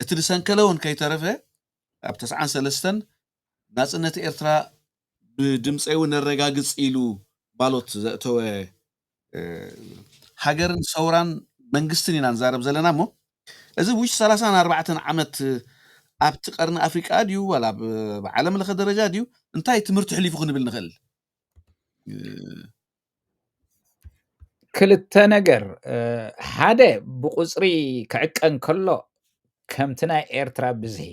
እቲ ዝሰንከለ እውን ከይተረፈ ኣብ ተስዓን ሰለስተን ናጽነት ኤርትራ ብድምፀይ እውን ነረጋግጽ ኢሉ ባሎት ዘእተወ ሃገርን ሰውራን መንግስትን ኢና ንዛረብ ዘለና። እሞ እዚ ውሽ ሰላሳን ኣርባዕተን ዓመት ኣብቲ ቀርኒ ኣፍሪቃ ድዩ ዋላ ብዓለም ለኸ ደረጃ ድዩ እንታይ ትምህርቲ ሕሊፉ ክንብል ንኽእል? ክልተ ነገር፣ ሓደ ብቁፅሪ ክዕቀን ከሎ ከምቲ ናይ ኤርትራ ብዝሒ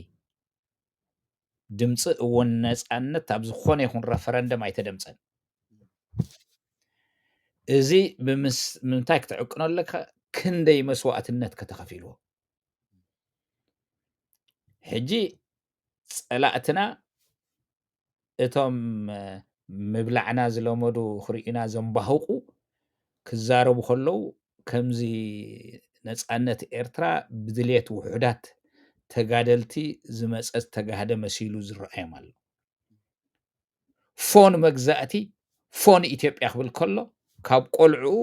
ድምፂ እውን ነፃነት ኣብ ዝኾነ ይኹን ረፈረንደም ኣይተደምፀን። እዚ ብምንታይ ክትዕቅኖ ኣለካ? ክንደይ መስዋእትነት ከተኸፊልዎ። ሕጂ ፀላእትና እቶም ምብላዕና ዝለመዱ ክርእዩና ዘንባህቑ ክዛረቡ ከለዉ ከምዚ ነፃነት ኤርትራ ብድልየት ውሑዳት ተጋደልቲ ዝመፀት ተጋህደ መሲሉ ዝረኣዮም ኣሎ። ፎን መግዛእቲ ፎን ኢትዮጵያ ክብል ከሎ ካብ ቆልዕኡ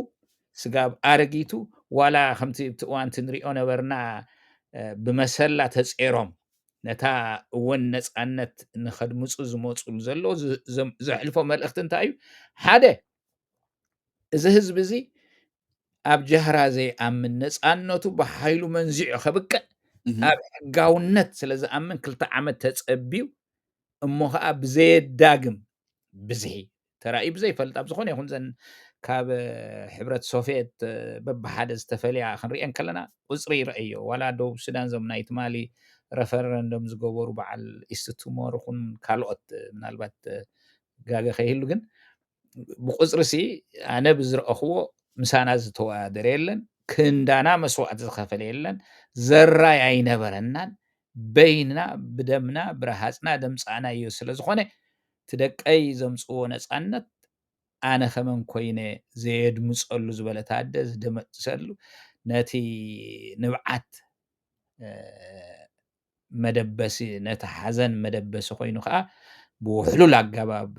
ስጋብ ኣረጊቱ ዋላ ከምቲ ኣብቲ እዋንቲ ንሪኦ ነበርና ብመሰላ ተጼሮም ነታ እውን ነፃነት ንኸድምፁ ዝመፁሉ ዘለዉ ዘሕልፎ መልእኽቲ እንታይ እዩ? ሓደ፣ እዚ ህዝቢ እዚ ኣብ ጃህራ ዘይኣምን ነፃነቱ ብሓይሉ መንዚዑ ከብቅዕ ኣብ ሕጋውነት ስለ ዝኣምን ክልተ ዓመት ተፀቢዩ እሞ ከዓ ብዘየዳግም ብዝሒ ተራእዩ ብዘይፈልጥ ኣብ ዝኾነ ይኹን ዘን ካብ ሕብረት ሶቪየት በብሓደ ዝተፈልያ ክንሪአን ከለና ቁፅሪ ይረአዮ። ዋላ ደቡብ ሱዳን ዞም ናይ ትማሊ ረፈረንደም ዝገበሩ በዓል ኢስት ቲሞር ይኹን ካልኦት ምናልባት ጋገ ከይህሉ ግን ብቁፅሪ ሲ ኣነ ብዝረእኽዎ ምሳና ዝተወዳደረ የለን፣ ክንዳና መስዋእቲ ዝኸፈለ የለን፣ ዘራይ ኣይነበረናን፣ በይንና ብደምና ብረሃፅና ደምፃእናዮ ስለ ዝኾነ እቲ ደቀይ ዘምፅዎ ነፃነት ኣነ ከመን ኮይነ ዘየድምፀሉ ዝበለት ኣደ ዝደመፅሰሉ ነቲ ንብዓት መደበሲ ነቲ ሓዘን መደበሲ ኮይኑ ከዓ ብውሕሉል ኣገባብ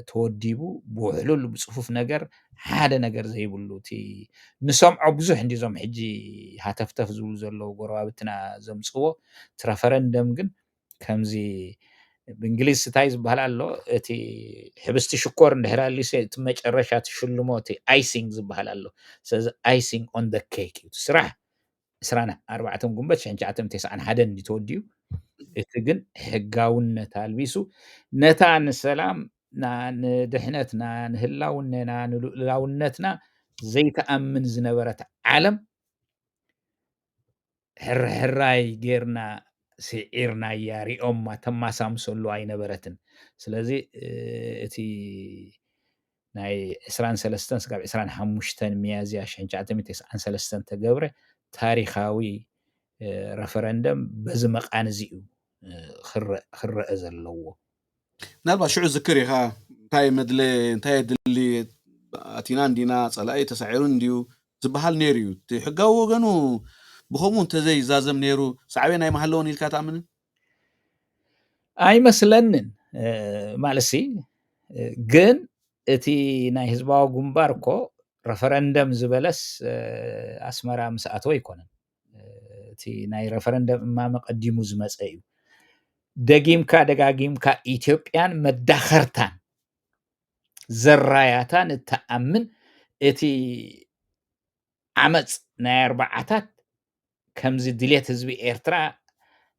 ተወዲቡ ብውሕሉል ብፅፉፍ ነገር ሓደ ነገር ዘይብሉ እቲ ንሰምዖ ብዙሕ እንዲዞም ሕጂ ሃተፍተፍ ዝብሉ ዘለዉ ጎረባብትና ዘምፅዎ እቲ ረፈረንደም ግን ከምዚ ብእንግሊዝ ስታይ ዝበሃል ኣሎ እቲ ሕብስቲ ሽኮር እንድሕር ኣልዩሲ እቲ መጨረሻ ትሽልሞ እቲ ኣይሲንግ ዝበሃል ኣሎ። ስለዚ ኣይሲንግ ኦን ደ ኬክ እዩ ስራሕ ዕስራን ኣርባዕተን ጉንበት ሽሕን ትሽዓተ ሚእትን ተስዓን ሓደን እዩ ተወዲኡ። እቲ ግን ሕጋውነት ኣልቢሱ ነታ ንሰላም ንድሕነትና ንህላውነና ንልኡላውነትና ዘይተኣምን ዝነበረት ዓለም ሕርሕራይ ጌርና ስዒርናያ ሪኦማ ተማሳምሰሉ ኣይነበረትን። ስለዚ እቲ ናይ ዕስራን ሰለስተን ስጋብ ዕስራን ሓሙሽተን ሚያዝያ ሽሕን ትሽዓተ ሚእትን ተስዓን ሰለስተን ተገብረ ታሪኻዊ ረፈረንደም በዚ መቓን እዚ እዩ ክረአ ዘለዎ። ምናልባት ሽዑ ዝክር ኢኻ እንታይ መድለ እንታይ የድሊ ኣቲና እንዲና ፀላኢ ተሳዒሩ እንዲዩ ዝበሃል ነይሩ እዩ። እቲ ሕጋዊ ወገኑ ብኸምኡ እንተዘይዛዘም ነይሩ ሳዕቤን ኣይምሃለዎን ኢልካ ትኣምንን? ኣይመስለንን። ማለትሲ ግን እቲ ናይ ህዝባዊ ግንባር እኮ ረፈረንደም ዝበለስ ኣስመራ ምስ ኣተወ ኣይኮነን። እቲ ናይ ረፈረንደም እማመ ቀዲሙ ዝመፀ እዩ። ደጊምካ ደጋጊምካ ኢትዮጵያን መዳኸርታን ዘራያታን እተኣምን እቲ ዓመፅ ናይ ኣርባዓታት ከምዚ ድሌት ህዝቢ ኤርትራ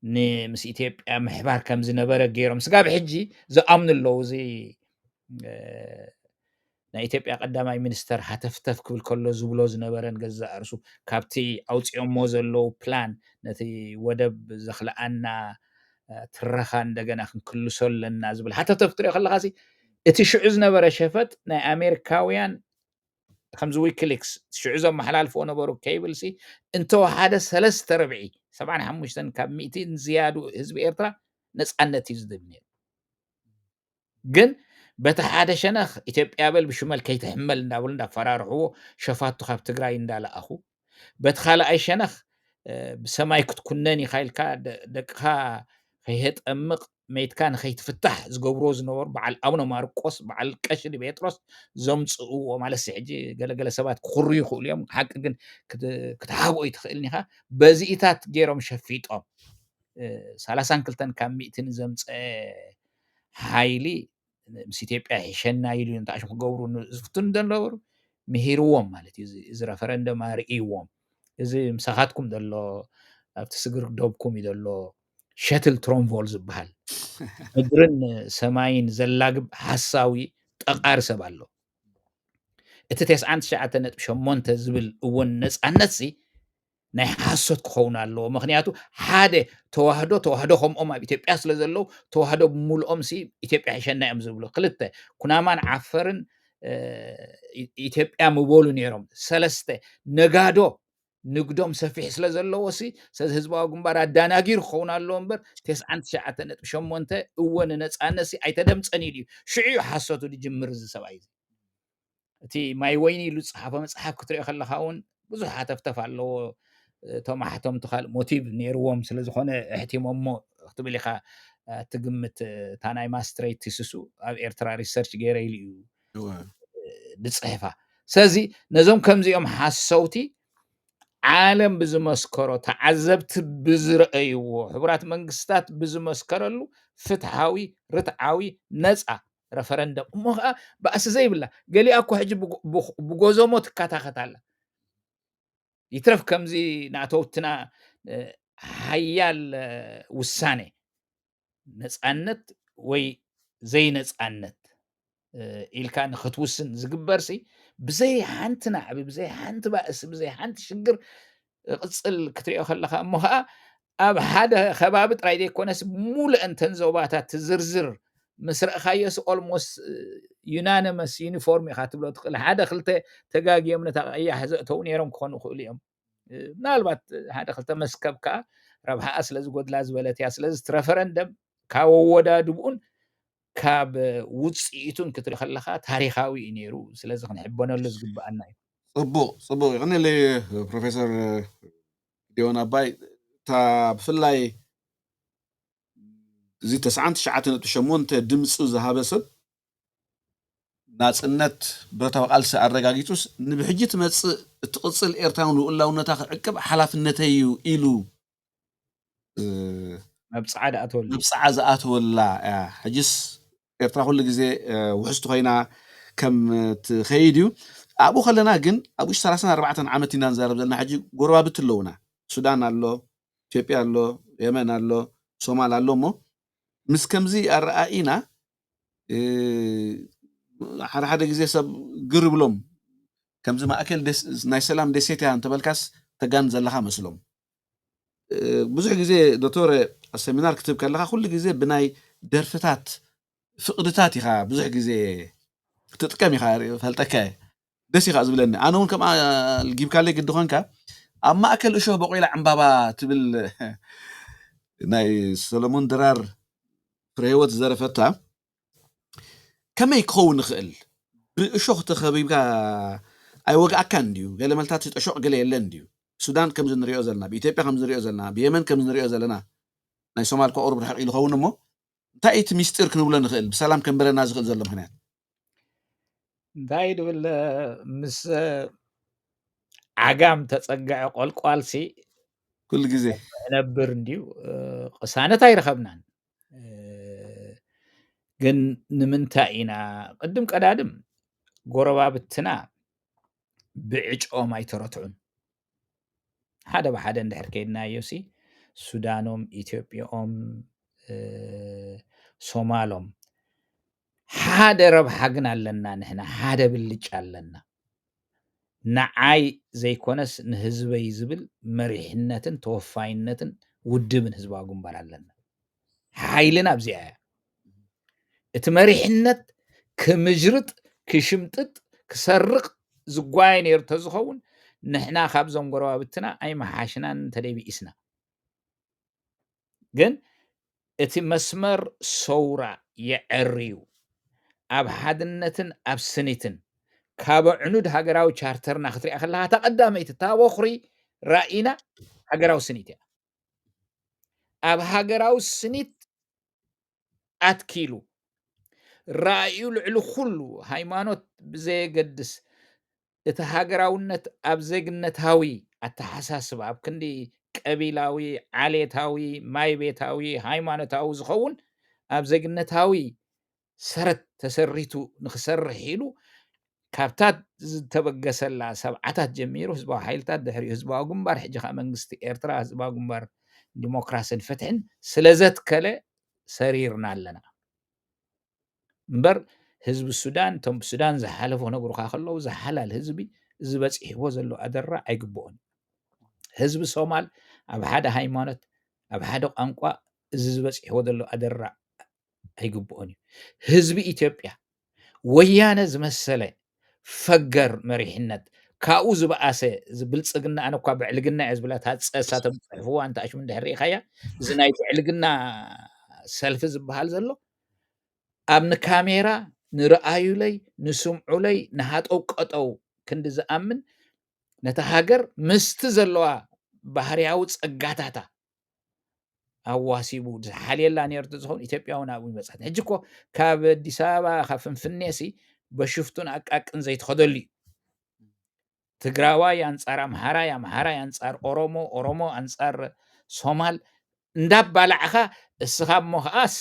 ንምስ ኢትዮጵያ ምሕባር ከም ዝነበረ ገይሮም ስጋብ ሕጂ ዝኣምኑ ኣለዉ። እዚ ናይ ኢትዮጵያ ቀዳማይ ሚኒስተር ሃተፍተፍ ክብል ከሎ ዝብሎ ዝነበረን ገዛእ ርሱ ካብቲ ኣውፂኦሞ ዘለዉ ፕላን ነቲ ወደብ ዘኽልኣና ትረኻ እንደገና ክንክልሶ ኣለና ዝብል ሃተፍተፍ ክትሪኦ ከለኻ እቲ ሽዑ ዝነበረ ሸፈጥ ናይ ኣሜሪካውያን ከምዚ ዊኪሊክስ ሽዑ ዘመሓላልፍዎ ነበሩ ኬብል ሲ እንተወሓደ ሰለስተ ርብዒ ሰብዓን ሓሙሽተን ካብ ሚእቲ ንዝያዱ ህዝቢ ኤርትራ ነፃነት እዩ ዝደሊ ነይሩ። ግን በቲ ሓደ ሸነኽ ኢትዮጵያ በል ብሽመል ከይትሕመል እንዳበሉ እንዳፈራርሕዎ ሸፋቱ ካብ ትግራይ እንዳለኣኹ በቲ ካልኣይ ሸነኽ ብሰማይ ክትኩነን ኢኻ ኢልካ ደቅኻ ከይሄጠምቕ መይትካ ንኸይትፍታሕ ዝገብርዎ ዝነበሩ በዓል ኣቡነ ማርቆስ፣ በዓል ቀሺ ዲሜጥሮስ ዘምጽእዎ ማለት ሲ፣ ሕጂ ገለገለ ሰባት ክኹርዩ ይኽእሉ እዮም። ሓቂ ግን ክት-፣ ክትሃብኦ ይትኽእልን ኢኻ። በዚኢታት ገይሮም ሸፊጦም፣ እ፣ ሰላሳን ክልተን ካብ ሚእቲ ንዘምጸ ሓይሊ ምስ ኢትዮጵያ ይሕሸና ኢሉ እዮም ተኣሽሙ ክገብሩ ን-፣ ዝፍትኑ ዘለዉ ምሂርዎም ማለት እዩ። እዚ፣ እዚ ረፈረንደም ኣርእይዎም። እዚ ምሳኻትኩም ዘሎ ኣብቲ ስግር ዶብኩም እዩ ዘሎ ሸትል ትሮንቮል ዝበሃል ምድርን ሰማይን ዘላግብ ሓሳዊ ጠቃሪ ሰብ ኣሎ። እቲ ተስዓን ትሽዓተ ነጥቢ ሸሞንተ ዝብል እውን ነጻነት ሲ ናይ ሓሶት ክኸውን ኣለዎ። ምኽንያቱ ሓደ ተዋህዶ፣ ተዋህዶ ከምኦም ኣብ ኢትዮጵያ ስለ ዘለዉ ተዋህዶ ብምልኦም ሲ ኢትዮጵያ ይሕሸና እዮም ዝብሉ። ክልተ ኩናማን ዓፈርን፣ እ፣ ኢ-፣ ኢትዮጵያ ምበሉ ነይሮም። ሰለስተ ነጋዶ ንግዶም ሰፊሕ ስለ ዘለዎ ሲ፣ ስለዚ ህዝባዊ ግንባር ኣዳናጊሩ ክኸውን ኣለዎ እምበር፣ ተስዓን ትሽዓተ ነጥቢ ሸሞንተ እወ ንነጻነት ሲ ኣይተደምጸን ኢሉ እዩ። ሽዑ እዩ ሓሶቱ ዝጅምር እዚ ሰብኣይ እዚ። እቲ ማይ ወይኒ ኢሉ ዝጸሓፎ መጽሓፍ ክትሪኦ ከለኻ እውን ብዙሕ ሃተፍተፍ ኣለዎ። እቶም ኣሕተምቱ ካልእ ሞቲቭ ነይርዎም ስለ ዝኾነ ኣሕቲሞሞ ክትብል ኢኻ፣ እ፣ ትግምት። እታ ናይ ማስትሬት ቲስሱ ኣብ ኤርትራ ሪሰርች ገይረ ኢሉ እዩ፣ እወ። እ፣ ዝጽሕፋ። ስለዚ ነዞም ከምዚኦም ሓሰውቲ ዓለም ብዝመስከሮ፣ ተዓዘብቲ ብዝረኣይዎ፣ ሕቡራት መንግስታት ብዝመስከረሉ ፍትሓዊ፣ ርትዓዊ፣ ነጻ ረፈረንደም። እሞ ኸዓ ባእሲ ዘይብላ። ገሊኣ እኮ ሕጂ ብጎ-፣ ብጎ-፣ ብጎዞሞ ትካታኸት ኣላ። ይትረፍ ከምዚ ናተውትና፣ እ፣ ሓያል፣ እ፣ ውሳኔ፣ ነጻነት ወይ ዘይነጻነት፣ እ፣ ኢልካ ንኽትውስን ዝግበር ሲ፣ ብዘይ ሓንቲ ናዕቢ፣ ብዘይ ሓንቲ ባእሲ፣ ብዘይ ሓንቲ ሽግር፣ እ፣ ቅጽል ክትሪኦ ከለኻ፣ እሞ ኸዓ ኣብ ሓደ ከባቢ ጥራይ ዘይኮነስ፣ ሙሉእ እንተን ዞባታት ዝርዝር ምስ ረእኻዮ ሲ፣ ኦልሞስት፣ እ፣ ዩናኒመስ፣ ዩኒፎርም ኢኻ ትብሎ ትኽእል። ሓደ ክልተ ተጋግዮም ነታ ቀያሕ ዘእተዉ ነይሮም ክኾኑ ይኽእሉ እዮም። እ፣ ምናልባት ሓደ ክልተ መስከብ ከኣ ረብሓኣ ስለ ዝጎድላ ዝበለት እያ። ስለዚ እቲ ረፈረንደም ካብ ኣወዳድብኡን ካብ ውጽኢቱን ክትርኢ ከለኻ ታሪኻዊ እዩ ነይሩ። ስለዚ ክንሕበነሉ ዝግብኣና እዩ። ጽቡቕ፣ ጽቡቕ። የቐንየለይ ፕሮፌሰር ጊዴዎን ኣባይ። እታ ብፍላይ እዚ ተስዓን ትሽዓተ ነጥቢ ሸሞንተ ድምጹ ዝሃበ ሰብ ናጽነት ብረታዊ ቃልሲ ኣረጋጊጹስ፣ ንብሕጂ ትመጽእ እትቕጽል ኤርትራውን ልኡላውነታ ክዕቅብ ሓላፍነተይ እዩ ኢሉ፣ እ፣ መብጽዓ ዝኣተወሉ። መብጽዓ ዝኣተወላ እያ። ሕጅስ ኤርትራ ኩሉ ግዜ፣ እ፣ ውሕስቲ ኮይና ከም ትኸይድ እዩ። ኣብኡ ከለና ግን፣ ኣብ ውሽጢ ሰላሳን ኣርባዕተን ዓመት ኢና ንዛረብ ዘለና። ሕጂ ጎረባብቲ ኣለዉና። ሱዳን ኣሎ፣ ኢትዮጵያ ኣሎ፣ የመን ኣሎ፣ ሶማል ኣሎ። እሞ ምስ ከምዚ ኣረኣኢና፣ እ፣ ሓደ ሓደ ግዜ ሰብ ግር ብሎም፣ ከምዚ ማእከል ደስ-፣ ናይ ሰላም ደሴት እያ እንተበልካስ ተጋን ዘለኻ መስሎም። እ፣ ብዙሕ ግዜ ዶክተር፣ ኣብ ሰሚናር ክትብ ከለኻ ኩሉ ግዜ ብናይ ደርፍታት ፍቕድታት ኢኻ ብዙሕ ግዜ ክትጥቀም ኢኻ፣ ፈልጠካ እየ። ደስ ኢኻ ዝብለኒ። ኣነ እውን ከምኣ ልጊብካለይ ግዲ ኾንካ፣ ኣብ ማእከል እሾህ በቆይላ ዕምባባ ትብል ናይ ሰሎሞን ድራር ፍረ ህይወት ዝዘረፈታ፣ ከመይ ክኸውን ይኽእል? ብእሾኽ ተኸቢብካ ኣይወግኣካን ድዩ? ገለ መልታት ጠሾቕ ገለ የለን ድዩ? ሱዳን ከም ዝንሪኦ ዘለና፣ ብኢትዮጵያ ከም ዝንሪኦ ዘለና፣ ብየመን ከም ዝንሪኦ ዘለና፣ ናይ ሶማል እኳ ቁሩብ ርሕቕ ኢሉ ኸውን እሞ፣ እንታይ እዩ እቲ ሚስጢር ክንብሎ ንኽእል? ብሰላም ከንብረና ዝኽእል ዘሎ ምኽንያት? እንታይ ድብል፣ ምስ ዓጋም ተጸግዐ ቆልቋልሲ ኩሉ ግዜ ክነብር እንድዩ፣ እ፣ ቅሳነት ኣይረኸብናን። እ፣ ግን ንምንታይ ኢና ቅድም ቀዳድም ጎረባብትና ብዕጭኦም ኣይተረትዑን? ሓደ ብሓደ እንድሕር ከይድናዮ ሲ፣ ሱዳኖም፣ ኢትዮጵያኦም፣ እ፣ ሶማሎም፣ ሓደ ረብሓ ግን ኣለና ንሕና፣ ሓደ ብልጫ ኣለና። ንዓይ ዘይኮነስ ንህዝበይ ዝብል መሪሕነትን ተወፋይነትን ውድብን ህዝባዊ ግንባር ኣለና። ሓይልና ኣብዚኣ እያ። እቲ መሪሕነት ክምጅርጥ፣ ክሽምጥጥ፣ ክሰርቕ ዝጓየ ነይሩ ተዝኸውን፣ ንሕና ካብዞም ጎረባብትና ኣይመሓሽናን እንተደይ ብኢስና። ግን እቲ መስመር ሰውራ የዐርዩ። ኣብ ሓድነትን ኣብ ስኒትን ካብ ኣዕኑድ ሃገራዊ ቻርተርና ክትሪኣ ከለኻ፣ እታ ቀዳመይቲ፣ እታ ቦኽሪ ራኢና ሃገራዊ ስኒት እያ። ኣብ ሃገራዊ ስኒት ኣትኪሉ፣ ራእዩ ልዕሊ ኩሉ ሃይማኖት ብዘየገድስ፣ እቲ ሃገራውነት ኣብ ዜግነታዊ ኣተሓሳስባ፣ ኣብ ክንዲ ቀቢላዊ፣ ዓሌታዊ፣ ማይ ቤታዊ፣ ሃይማኖታዊ ዝኸውን፣ ኣብ ዜግነታዊ ሰረት ተሰሪቱ ንኽሰርሕ ኢሉ፣ ካብታ ዝተበገሰላ ሰብዓታት ጀሚሩ ህዝባዊ ሓይልታት፣ ድሕሪኡ ህዝባዊ ግንባር፣ ሕጂ ኸኣ መንግስቲ ኤርትራ ህዝባዊ ግንባር ዲሞክራስን ፍትሕን ስለ ዘትከለ ሰሪርና ኣለና። እምበር ህዝቢ ሱዳን፣ እቶም ብሱዳን ዝሓለፉ ክነግሩኻ ከለዉ፣ ዝሓላል ህዝቢ፣ እዚ በጺሕዎ ዘሎ ኣደራዕ ኣይግብኦን። ህዝቢ ሶማል ኣብ ሓደ ሃይማኖት፣ ኣብ ሓደ ቋንቋ፣ እዚ ዝበጺሕዎ ዘሎ ኣደራዕ ኣይግብኦን እዩ። ህዝቢ ኢትዮጵያ፣ ወያነ ዝመሰለ ፈገር መሪሕነት፣ ካብኡ ዝበኣሰ፣ እዚ ብልጽግና፣ ኣነ እኳ ብዕልግና እየ ዝብላ፣ እታ ጸ እሳቶም ዝጽሕፍዋ፣ እንተ ኣሽሙ እንድሕር ርኢኻያ፣ እዚ ናይ ብዕልግና ሰልፊ ዝበሃል ዘሎ፣ ኣብ ንካሜራ ንርኣዩለይ፣ ንስምዑለይ፣ ንሃጠው ቀጠው ክንዲ ዝኣምን፣ ነታ ሃገር ምስቲ ዘለዋ ባህርያዊ ጸጋታታ ኣዋሲቡ ዝሓልየላ ነይሩ እንተዝኸውን፣ ኢትዮጵያ እውን ኣብኡ ይመጻት። ሕጂ እኮ ካብ ኣዲስ ኣበባ፣ ካብ ፍንፍኔሲ በሽፍቱን ኣቃቅን ዘይትኸደሉ እዩ። ትግራዋይ ኣንጻር ኣምሓራይ፣ ኣምሓራይ ኣንጻር ኦሮሞ፣ ኦሮሞ ኣንጻር ሶማል እንዳባላዕኻ፣ እስኻ እሞ ኸኣስ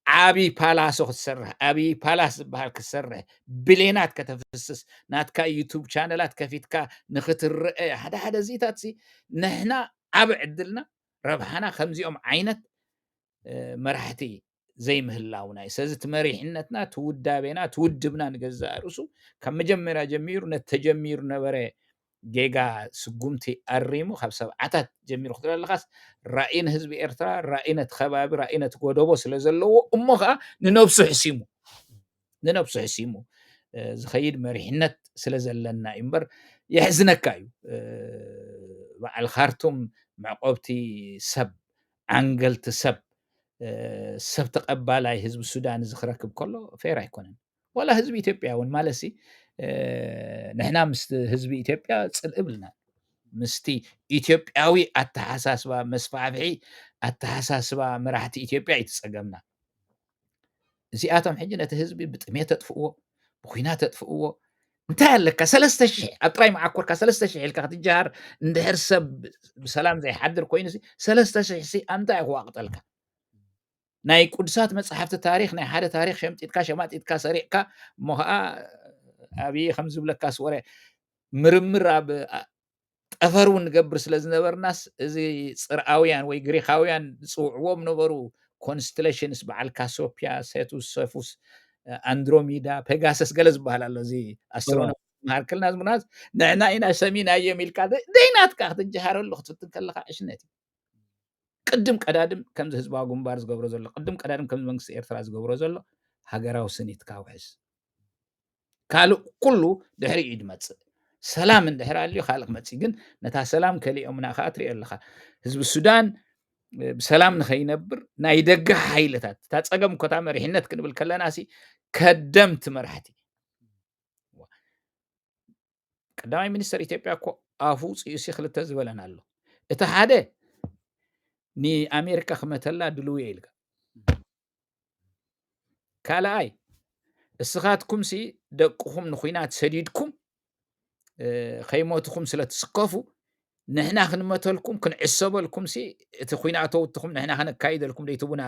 ዓቢ ፓላሶ ክትሰርሕ፣ ዓቢ ፓላስ ዝበሃል ክትሰርሕ፣ ቢልዮናት ከተፍስስ፣ ናትካ ዩቱብ ቻነላት ከፊትካ ንኽትረአ፣ ሓደ ሓደ እዚታት ሲ ንሕና ዓቢ ዕድልና፣ ረብሓና ከምዚኦም ዓይነት፣ እ፣ መራሕቲ ዘይምህላውና እዩ። ስለዚ እቲ መሪሕነትና፣ እቲ ውዳቤና፣ እቲ ውድብና ንገዛእ ርእሱ ካብ መጀመርያ ጀሚሩ ነቲ ተጀሚሩ ነበረ ጌጋ ስጉምቲ ኣሪሙ፣ ካብ ሰብዓታት ጀሚሩ ክትርኢ ኣለኻስ፣ ራእይ ንህዝቢ ኤርትራ፣ ራእይ ነቲ ከባቢ፣ ራእይ ነቲ ጎደቦ ስለ ዘለዎ፣ እሞ ኸኣ ንነብሱ ሕሲሙ፣ ንነብሱ ሕሲሙ፣ እ፣ ዝኸይድ መሪሕነት ስለ ዘለና እዩ እምበር፣ የሕዝነካ እዩ። እ፣ በዓል ካርቱም መዕቆብቲ ሰብ፣ ዓንገልቲ ሰብ፣ እ፣ ሰብ ተቐባላይ ህዝቢ ሱዳን እዚ ክረክብ ከሎ ፌር ኣይኮነን። ዋላ ህዝቢ ኢትዮጵያ እውን ማለትሲ፣ እ፣ ንሕና ምስቲ ህዝቢ ኢትዮጵያ ጽልኢ ብልና። ምስቲ ኢትዮጵያዊ ኣተሓሳስባ፣ መስፋሕፍሒ ኣተሓሳስባ መራሕቲ ኢትዮጵያ እዩ እቲ ጸገምና። እዚኣቶም ሕጂ ነቲ ህዝቢ ብጥሜት ተጥፍእዎ፣ ብኲናት ተጥፍእዎ። እንታይ ኣለካ? ሰለስተ ሽሕ ኣብ ጥራይ መዓኮርካ ሰለስተ ሽሕ ኢልካ ክትጀሃር፣ እንድሕር ሰብ ብሰላም ዘይሓድር ኮይኑሲ፣ ሰለስተ ሽሕ ሲ ኣብ እንታይ ክዋቕጠልካ? ናይ ቅዱሳት መጻሕፍቲ ታሪኽ፣ ናይ ሓደ ታሪኽ ሸምጢጥካ፣ ሸማጢጥካ፣ ሰሪቕካ፣ እሞ ኸኣ ኣብይ ከም ዝብለካስ ወረ ምርምር ኣብ፣ አ-፣ ጠፈር እውን ንገብር ስለ ዝነበርናስ፣ እዚ ጽርኣውያን ወይ ግሪኻውያን ዝጽውዕዎም ነበሩ ኮንስትሌሽንስ፣ በዓል ካሶፒያ፣ ሴቱስ፣ ሴፉስ፣ ኣንድሮሚዳ፣ ፔጋሰስ ገለ ዝበሃል ኣሎ። እዚ ኣስትሮኖሚ እዎ። መሃር ክልና ዝምናስ ንሕና ኢና ሰሚናዮም ኢልካ ደ-፣ ደይናትካ ክትጀሃረሉ ክትፍትን ከለኻ ዕሽነት እዩ። ቅድም ቀዳድም ከምዚ ህዝባዊ ግንባር ዝገብሮ ዘሎ፣ ቅድም ቀዳድም ከምዚ መንግስቲ ኤርትራ ዝገብሮ ዘሎ ሃገራዊ ስኒትካ ውሕስ። ካልእ ኩሉ ድሕሪኡ እዩ ዝመጽእ። ሰላም እንድሕር ኣልዩ ካልእ ክመጽእ እዩ። ግን ነታ ሰላም ከሊኦምና ከኣ ትሪኦ ኣለኻ። ህዝቢ ሱዳን፣ እ፣ ብሰላም ንኸይነብር ናይ ደገ ሓይልታት፣ እታ ጸገም እኮ እታ መሪሕነት ክንብል ከለና ሲ ከደምቲ መራሕቲ። ቀዳማይ ሚኒስተር ኢትዮጵያ እኮ ኣፉ ውፅኡ ሲ ክልተ ዝበለን ኣሎ። እቲ ሓደ ንኣሜሪካ ክመተላ ድልው እየ ኢልካ። ካልኣይ እስኻትኩም ሲ ደቅኹም ንኹናት ሰዲድኩም፣ እ፣ ከይሞትኹም ስለ ትስከፉ ንሕና ክንመተልኩም ክንዕሰበልኩም ሲ እቲ ኩናት ኣውትኹም ንሕና ከነካይደልኩም ደይትቡና።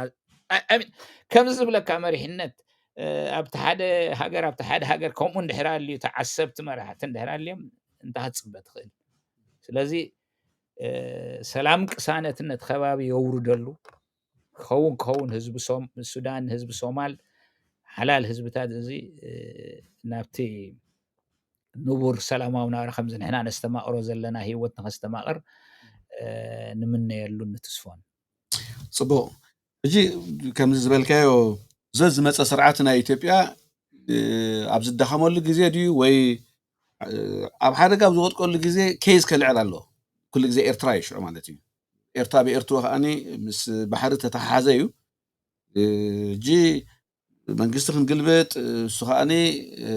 ኣ-፣ ኣ-፣ ከምዚ ዝብለካ መሪሕነት፣ እ፣ ኣብቲ ሓደ ሃገር፣ ኣብቲ ሓደ ሃገር ከምኡ እንድሕር ኣልዩ ተዓሰብቲ መራሕቲ እንድሕር ኣልዮም እንታይ ክትጽበ ትኽእል? ስለዚ፣ እ፣ ሰላም ቅሳነትን ነቲ ከባቢ የውርደሉ። ክኸውን ክኸውን ህዝቢ ሶም-፣ ሱዳን፣ ህዝቢ ሶማል፣ ሓላል ህዝብታት እዚ፣ እ፣ ናብቲ ንቡር ሰላማዊ ናብራ ከምዚ ንሕና ነስተማቕሮ ዘለና ህይወት ንኸስተማቕር፣ እ፣ ንምነየሉን ንትስፎን። ጽቡቕ። ሕጂ ከምዚ ዝበልካዮ፣ ዘዝመጸ ስርዓት ናይ ኢትዮጵያ፣ እ፣ ኣብ ዝዳኸመሉ ግዜ ድዩ ወይ፣ እ፣ ኣብ ሓደጋ ኣብ ዝወድቀሉ ግዜ ኬዝ ከልዕል ኣሎ? ኩሉ ግዜ ኤርትራ እዩ ሽዑ ማለት እዩ። ኤርትራ ብኤርትሮ ከኣኒ ምስ ባሕሪ ተተሓሓዘ እዩ። እ፣ ሕጂ መንግስቲ ክንግልብጥ፣ እሱ ከኣኒ፣ እ፣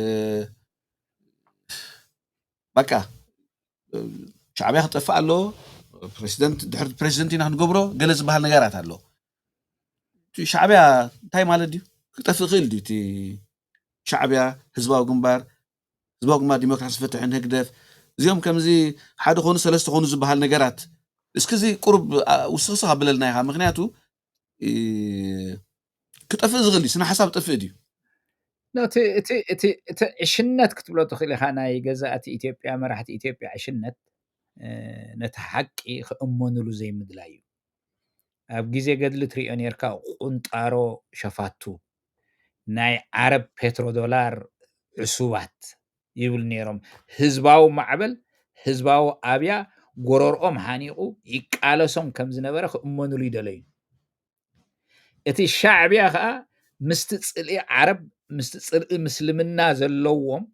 በቃ፣ እ፣ ሻዕብያ ክጠፍእ ኣለዎ፣ ፕሬዚደንት፣ ድሕሪ ፕሬዚደንት ኢና ክንገብሮ፣ ገለ ዝበሃል ነገራት ኣሎ። እቲ ሻዕብያ እንታይ ማለት ድዩ? ክጠፍእ ይኽእል ድዩ? እቲ ሻዕብያ፣ ህዝባዊ ግንባር፣ ህዝባዊ ግንባር ዲሞክራሲ ፍትሕን ህግደፍ፣ እዚኦም ከምዚ ሓደ ኾኑ ሰለስተ ኾኑ ዝበሃል ነገራት፣ እስኪ እዚ ቁሩብ፣ አ፣ ውስኽስኽ ኣብለልና ኢኻ። ምኽንያቱ፣ እ፣ ክጠፍእ ዝኽእል ድዩ? ስነ ሓሳብ ጠፍእ ድዩ? No፣ እቲ እቲ እቲ እቲ ዕሽነት ክትብሎ ትኽእል ኢኻ። ናይ ገዛእቲ ኢትዮጵያ፣ መራሕቲ ኢትዮጵያ ዕሽነት፣ እ፣ ነቲ ሓቂ ክእመኑሉ ዘይምድላይ እዩ። ኣብ ግዜ ገድሊ ትሪኦ ነርካ፣ ቁንጣሮ ሸፋቱ፣ ናይ ዓረብ ፔትሮ ዶላር ዕሱባት ይብል ነይሮም። ህዝባዊ ማዕበል፣ ህዝባዊ ኣብያ ጎረርኦም ሓኒቑ ይቃለሶም ከም ዝነበረ ክእመኑሉ ይደለዩ። እቲ ሻዕብያ ኸኣ ምስቲ ጽልኢ ዓረብ፣ ምስቲ ጽልኢ ምስልምና ዘለዎም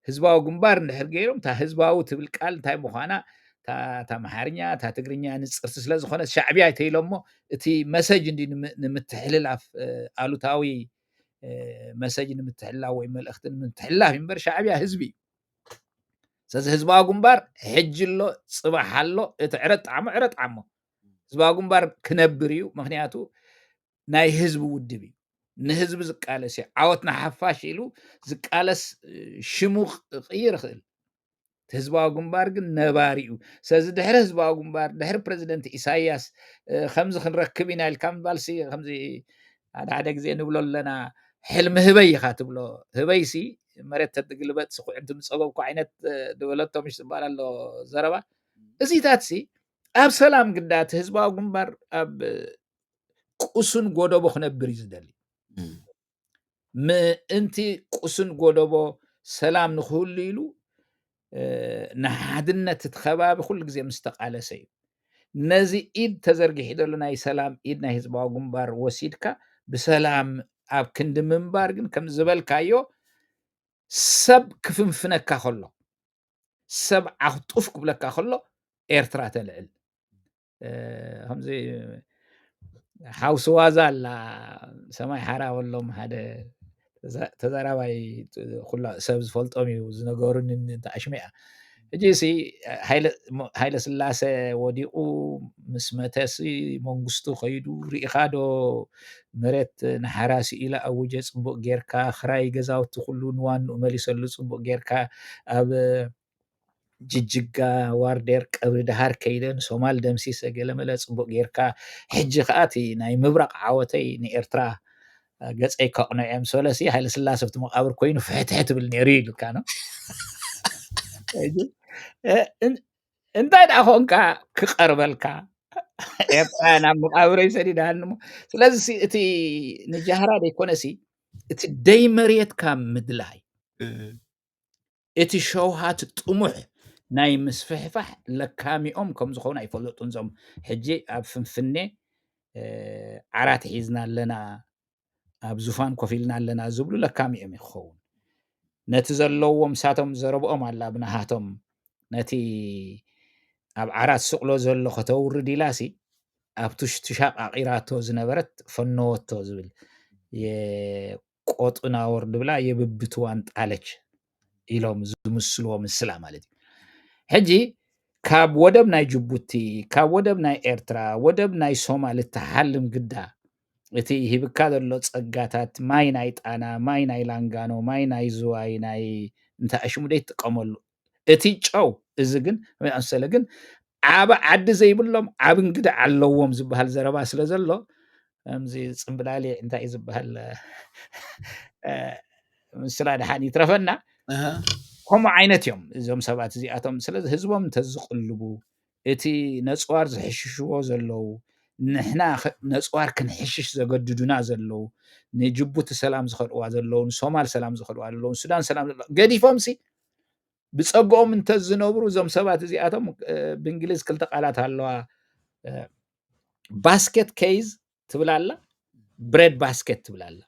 ህዝባዊ ግንባር እንድሕር ገይሮም፣ እታ ህዝባዊ ትብል ቃል እንታይ ምዃና፣ እታ፣ እታ ኣምሓርኛ፣ እታ ትግርኛ ንጽርቲ ስለ ዝኾነት ሻዕብያ ተይሎሞ፣ እቲ መሰጅ እንዲ ንምትሕልላፍ፣ እ፣ ኣሉታዊ፣ እ፣ መሰጅ ንምትሕልላፍ ወይ መልእኽቲ ንምትሕልላፍ እምበር ሻዕብያ ህዝቢ እዩ። ስለዚ ህዝባዊ ግንባር ሕጂ ኣሎ፣ ጽባሕ ኣሎ፣ እቲ ዕረ ጣዕሞ፣ ዕረ ጣዕሞ። ህዝባዊ ግንባር ክነብር እዩ፣ ምኽንያቱ ናይ ህዝቢ ውድብ እዩ። ንህዝቢ ዝቃለስ እዩ። ዓወት ንሓፋሽ ኢሉ ዝቃለስ፣ እ፣ ሽሙ ክቕይር ይኽእል። እቲ ህዝባዊ ግንባር ግን ነባሪ እዩ። ስለዚ ድሕሪ ህዝባዊ ግንባር፣ ድሕሪ ፕረዚደንት ኢሳያስ፣ እ፣ ከምዚ ክንረክብ ኢና ኢልካ ምባልሲ፣ ከምዚ ሓደ ሓደ ግዜ ንብሎ ኣለና፣ ሕልሚ ህበይ ኢኻ ትብሎ። ህበይሲ መሬት ተትግልበጥ ስኹዕ እንትምጸጎ እኮ ዓይነት፣ እ፣ ድበለቶ ምሽ ዝበሃል ኣሎ ዘረባ። እዚታትሲ ኣብ ሰላም ግዳ እቲ ህዝባዊ ግንባር ኣብ ቁሱን ጎደቦ ክነብር እዩ ዝደሊ። እም። ምእንቲ ቁሱን ጎደቦ ሰላም ንክህሉ ኢሉ፣ እ፣ ንሓድነት እቲ ከባቢ ኩሉ ግዜ ምስ ተቃለሰ እዩ። ነዚ ኢድ ተዘርጊሑ ዘሎ ናይ ሰላም ኢድ ናይ ህዝባዊ ግንባር ወሲድካ ብሰላም ኣብ ክንዲ ምንባር ግን ከም ዝበልካዮ ሰብ ክፍንፍነካ ከሎ፣ ሰብ ዓኽጡፍ ክብለካ ከሎ ኤርትራ ተልዕል። እ፣ ከምዚ ሓውሲ ዋዛ ኣላ፣ ሰማይ ሓራ በሎም ሓደ ተዛ-፣ ተዛራባይ፣ ኩላ ሰብ ዝፈልጦም እዩ ዝነገሩኒ፣ እንተ ኣሽሚዓ። ሕጂ ሲ ሃይለ፣ ሃይለ ስላሴ ወዲቑ ምስ መተሲ መንግስቱ ከይዱ ርኢኻ ዶ? መሬት ንሓራሲ ኢላ ኣውጀ ጽቡቕ ጌርካ፣ ክራይ ገዛውቲ ኩሉ ንዋንኡ መሊሰሉ ጽቡቕ ጌርካ፣ ኣብ ጅጅጋ ዋርዴር ቀብሪ ደሃር ከይደ ንሶማል ደምሲሰ ገለመለ ጽቡቕ ጌርካ። ሕጂ ከኣ እቲ ናይ ምብራቕ ዓወተይ ንኤርትራ ገጸይ ከቕንዖ እየ ምስ በለ ሲ ሃይለ ስላሴ ኣብቲ መቓብር ኮይኑ ፍሕትሕ ትብል ነይሩ እዩ ኢሉካ ነው። ሕጂ፣ እ፣ እን-፣ እንታይ ደኣ ኾንካ ክቐርበልካ? ኤርትራ ናብ መቓብረይ ሰዲዳሃኒ እሞ። ስለዚ ሲ እቲ ንጃህራ ዘይኮነ ሲ እቲ ደይ መሬትካ ምድላይ፣ እ። እቲ ሸውሃት ጥሙሕ ናይ ምስፍሕፋሕ ለካሚኦም ከም ዝኾኑ ኣይፈለጡን። እዞም ሕጂ ኣብ ፍንፍኔ፣ እ፣ ዓራት ሒዝና ኣለና፣ ኣብ ዙፋን ኮፍ ኢልና ኣለና ዝብሉ ለካሚኦም እዩ ክኸውን። ነቲ ዘለዎም ሳቶም ዘረብኦም ኣላ ብናሃቶም ነቲ ኣብ ዓራት ስቕሎ ዘሎ ከተውርድ ኢላሲ ኣብቲ ሽሻቕ ኣቒራቶ ዝነበረት ፈነወቶ ዝብል የቆጡናወር ድብላ የብብትዋን ጣለች ኢሎም ዝምስልዎ ምስላ ማለት እዩ። ሕጂ ካብ ወደብ ናይ ጅቡቲ፣ ካብ ወደብ ናይ ኤርትራ፣ ወደብ ናይ ሶማል እትሓልም ግዳ እቲ ሂብካ ዘሎ ጸጋታት ማይ ናይ ጣና፣ ማይ ናይ ላንጋኖ፣ ማይ ናይ ዝዋይ፣ ናይ እንተ ኣሽሙ ደይትጥቀመሉ። እቲ ጨው እዚ ግን መሰለ ግን ዓቢ ዓዲ ዘይብሎም ዓቢ እንግዳ ኣለዎም ዝበሃል ዘረባ ስለ ዘሎ ከምዚ ጽምብላሊ እንታይ እዩ ዝበሃል፣ እ፣ ምስላ ደሓን ይትረፈና። ኣሃ። ከምኡ ዓይነት እዮም እዞም ሰባት እዚኣቶም። ስለዚ ህዝቦም እንተዝቕልቡ፣ እቲ ነጽዋር ዝሕሽሽዎ ዘለዉ፣ ንሕና ኸ-፣ ነጽዋር ክንሕሽሽ ዘገድዱና ዘለዉ፣ ንጅቡቲ ሰላም ዝኸልእዋ ዘለዉ፣ ንሶማል ሰላም ዝኸልእዋ ዘለዉ፣ ንሱዳን ሰላም ዘለዋ፣ ገዲፎምሲ ብጸግኦም እንተዝነብሩ እዞም ሰባት እዚኣቶም፣ እ፣ ብእንግሊዝ ክልተ ቃላት ኣለዋ። እ፣ ባስኬት ኬዝ ትብል ኣላ፣ ብሬድ ባስኬት ትብል ኣላ።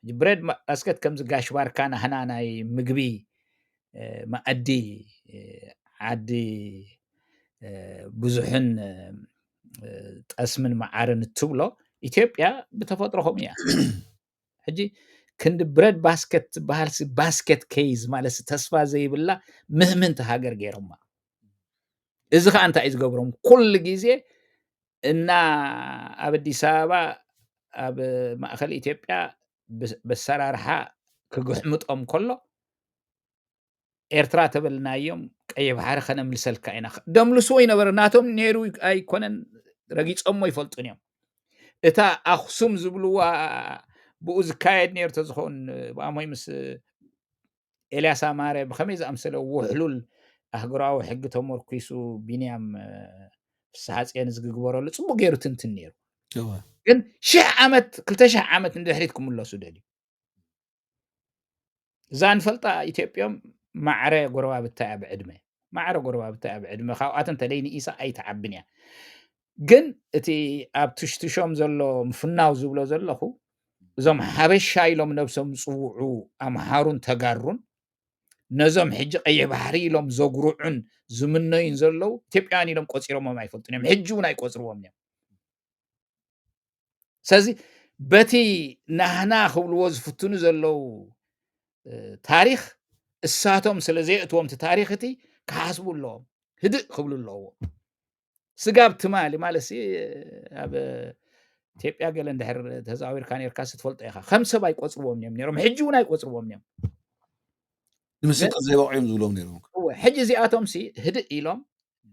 ሕጂ ብሬድ ማ-፣ ባስኬት ከምዚ ጋሽ ባርካ ናህና ናይ ምግቢ፣ እ፣ መኣዲ፣ እ፣ ዓዲ፣ እ፣ ብዙሕን፣ እ፣ ጠስምን መዓርን እትብሎ፣ ኢትዮጵያ ብተፈጥሮ ከምኡ እያ። ሕጂ ክንዲ ብሬድ ባስኬት ትበሃል ሲ ባስኬት ኬዝ ማለት ሲ ተስፋ ዘይብላ ምህምንቲ ሃገር ገይሮማ። እዚ ኸኣ እንታይ እዩ ዝገብሮም? ኩሉ ግዜ እና ኣብ ኣዲስ ኣበባ ኣብ ማእከል ኢትዮጵያ ብ-፣ በሰራርሓ ክግሕምጦም ከሎ፣ ኤርትራ ተበልናዮም ቀይሕ ባሕሪ ከነምልሰልካ ኢና። ደምልስዎ ይነበረ፣ ናቶም ነይሩ ኣይኮነን፣ ረጊጾሞ ይፈልጡን እዮም። እታ ኣኽሱም ዝብልዋ ብኡ ዝካየድ ነይሩ ተዝኸውን፣ ብኣሞይ ምስ ኤልያስ ኣማረ ብኸመይ ዝኣምሰለ ውሕሉል ኣህጉራዊ ሕጊ ተመርኲሱ ቢንያም፣ እ፣ ፍስሓጽዮን ዝግበረሉ ጽቡቕ ገይሩ ትንትን ነይሩ። እወ። ግን ሽሕ ዓመት፣ ክልተ ሽሕ ዓመት ንድሕሪት ክምለሱ ደልዩ። እዛ ንፈልጣ ኢትዮጵዮም ማዕረ ጎረባብታ እያ ብዕድመ። ማዕረ ጎረባብታ እያ ብዕድመ። ካብኣተን ተለይ ንኢሳ ኣይትዓብን እያ። ግን እቲ ኣብ ትሽትሾም ዘሎ ምፍናው ዝብሎ ዘለኹ፣ እዞም ሓበሻ ኢሎም ነብሶም ዝጽውዑ ኣምሃሩን ተጋሩን፣ ነዞም ሕጂ ቀይሕ ባሕሪ ኢሎም ዘጉርዑን ዝምነዩን ዘለዉ፣ ኢትዮጵያውያን ኢሎም ቆጺሮሞም ኣይፈልጡን እዮም። ሕጂ እውን ኣይቆጽርዎም እዮም። ስለዚ በቲ ናህና ክብልዎ ዝፍትኑ ዘለዉ፣ እ፣ ታሪኽ፣ እሳቶም ስለ ዘየእትዎም እቲ ታሪኽ እቲ ክሓስቡ ኣለዎም። ህድእ ክብሉ ኣለዎም። ስጋብ ትማሊ ማለት ሲ፣ ኣብ ኢትዮጵያ ገለ እንድሕር ተዛዊርካ ነርካ ሲ ትፈልጦ ኢኻ። ከም ሰብ ኣይቆጽርዎም እዮም ነይሮም። ሕጂ እውን ኣይቆጽርዎም እዮም። ንምስክር ዘይበቕዑ እዮም ዝብሎም ነይሮም። እወ፣ ሕጂ እዚኣቶም ሲ ህድእ ኢሎም፣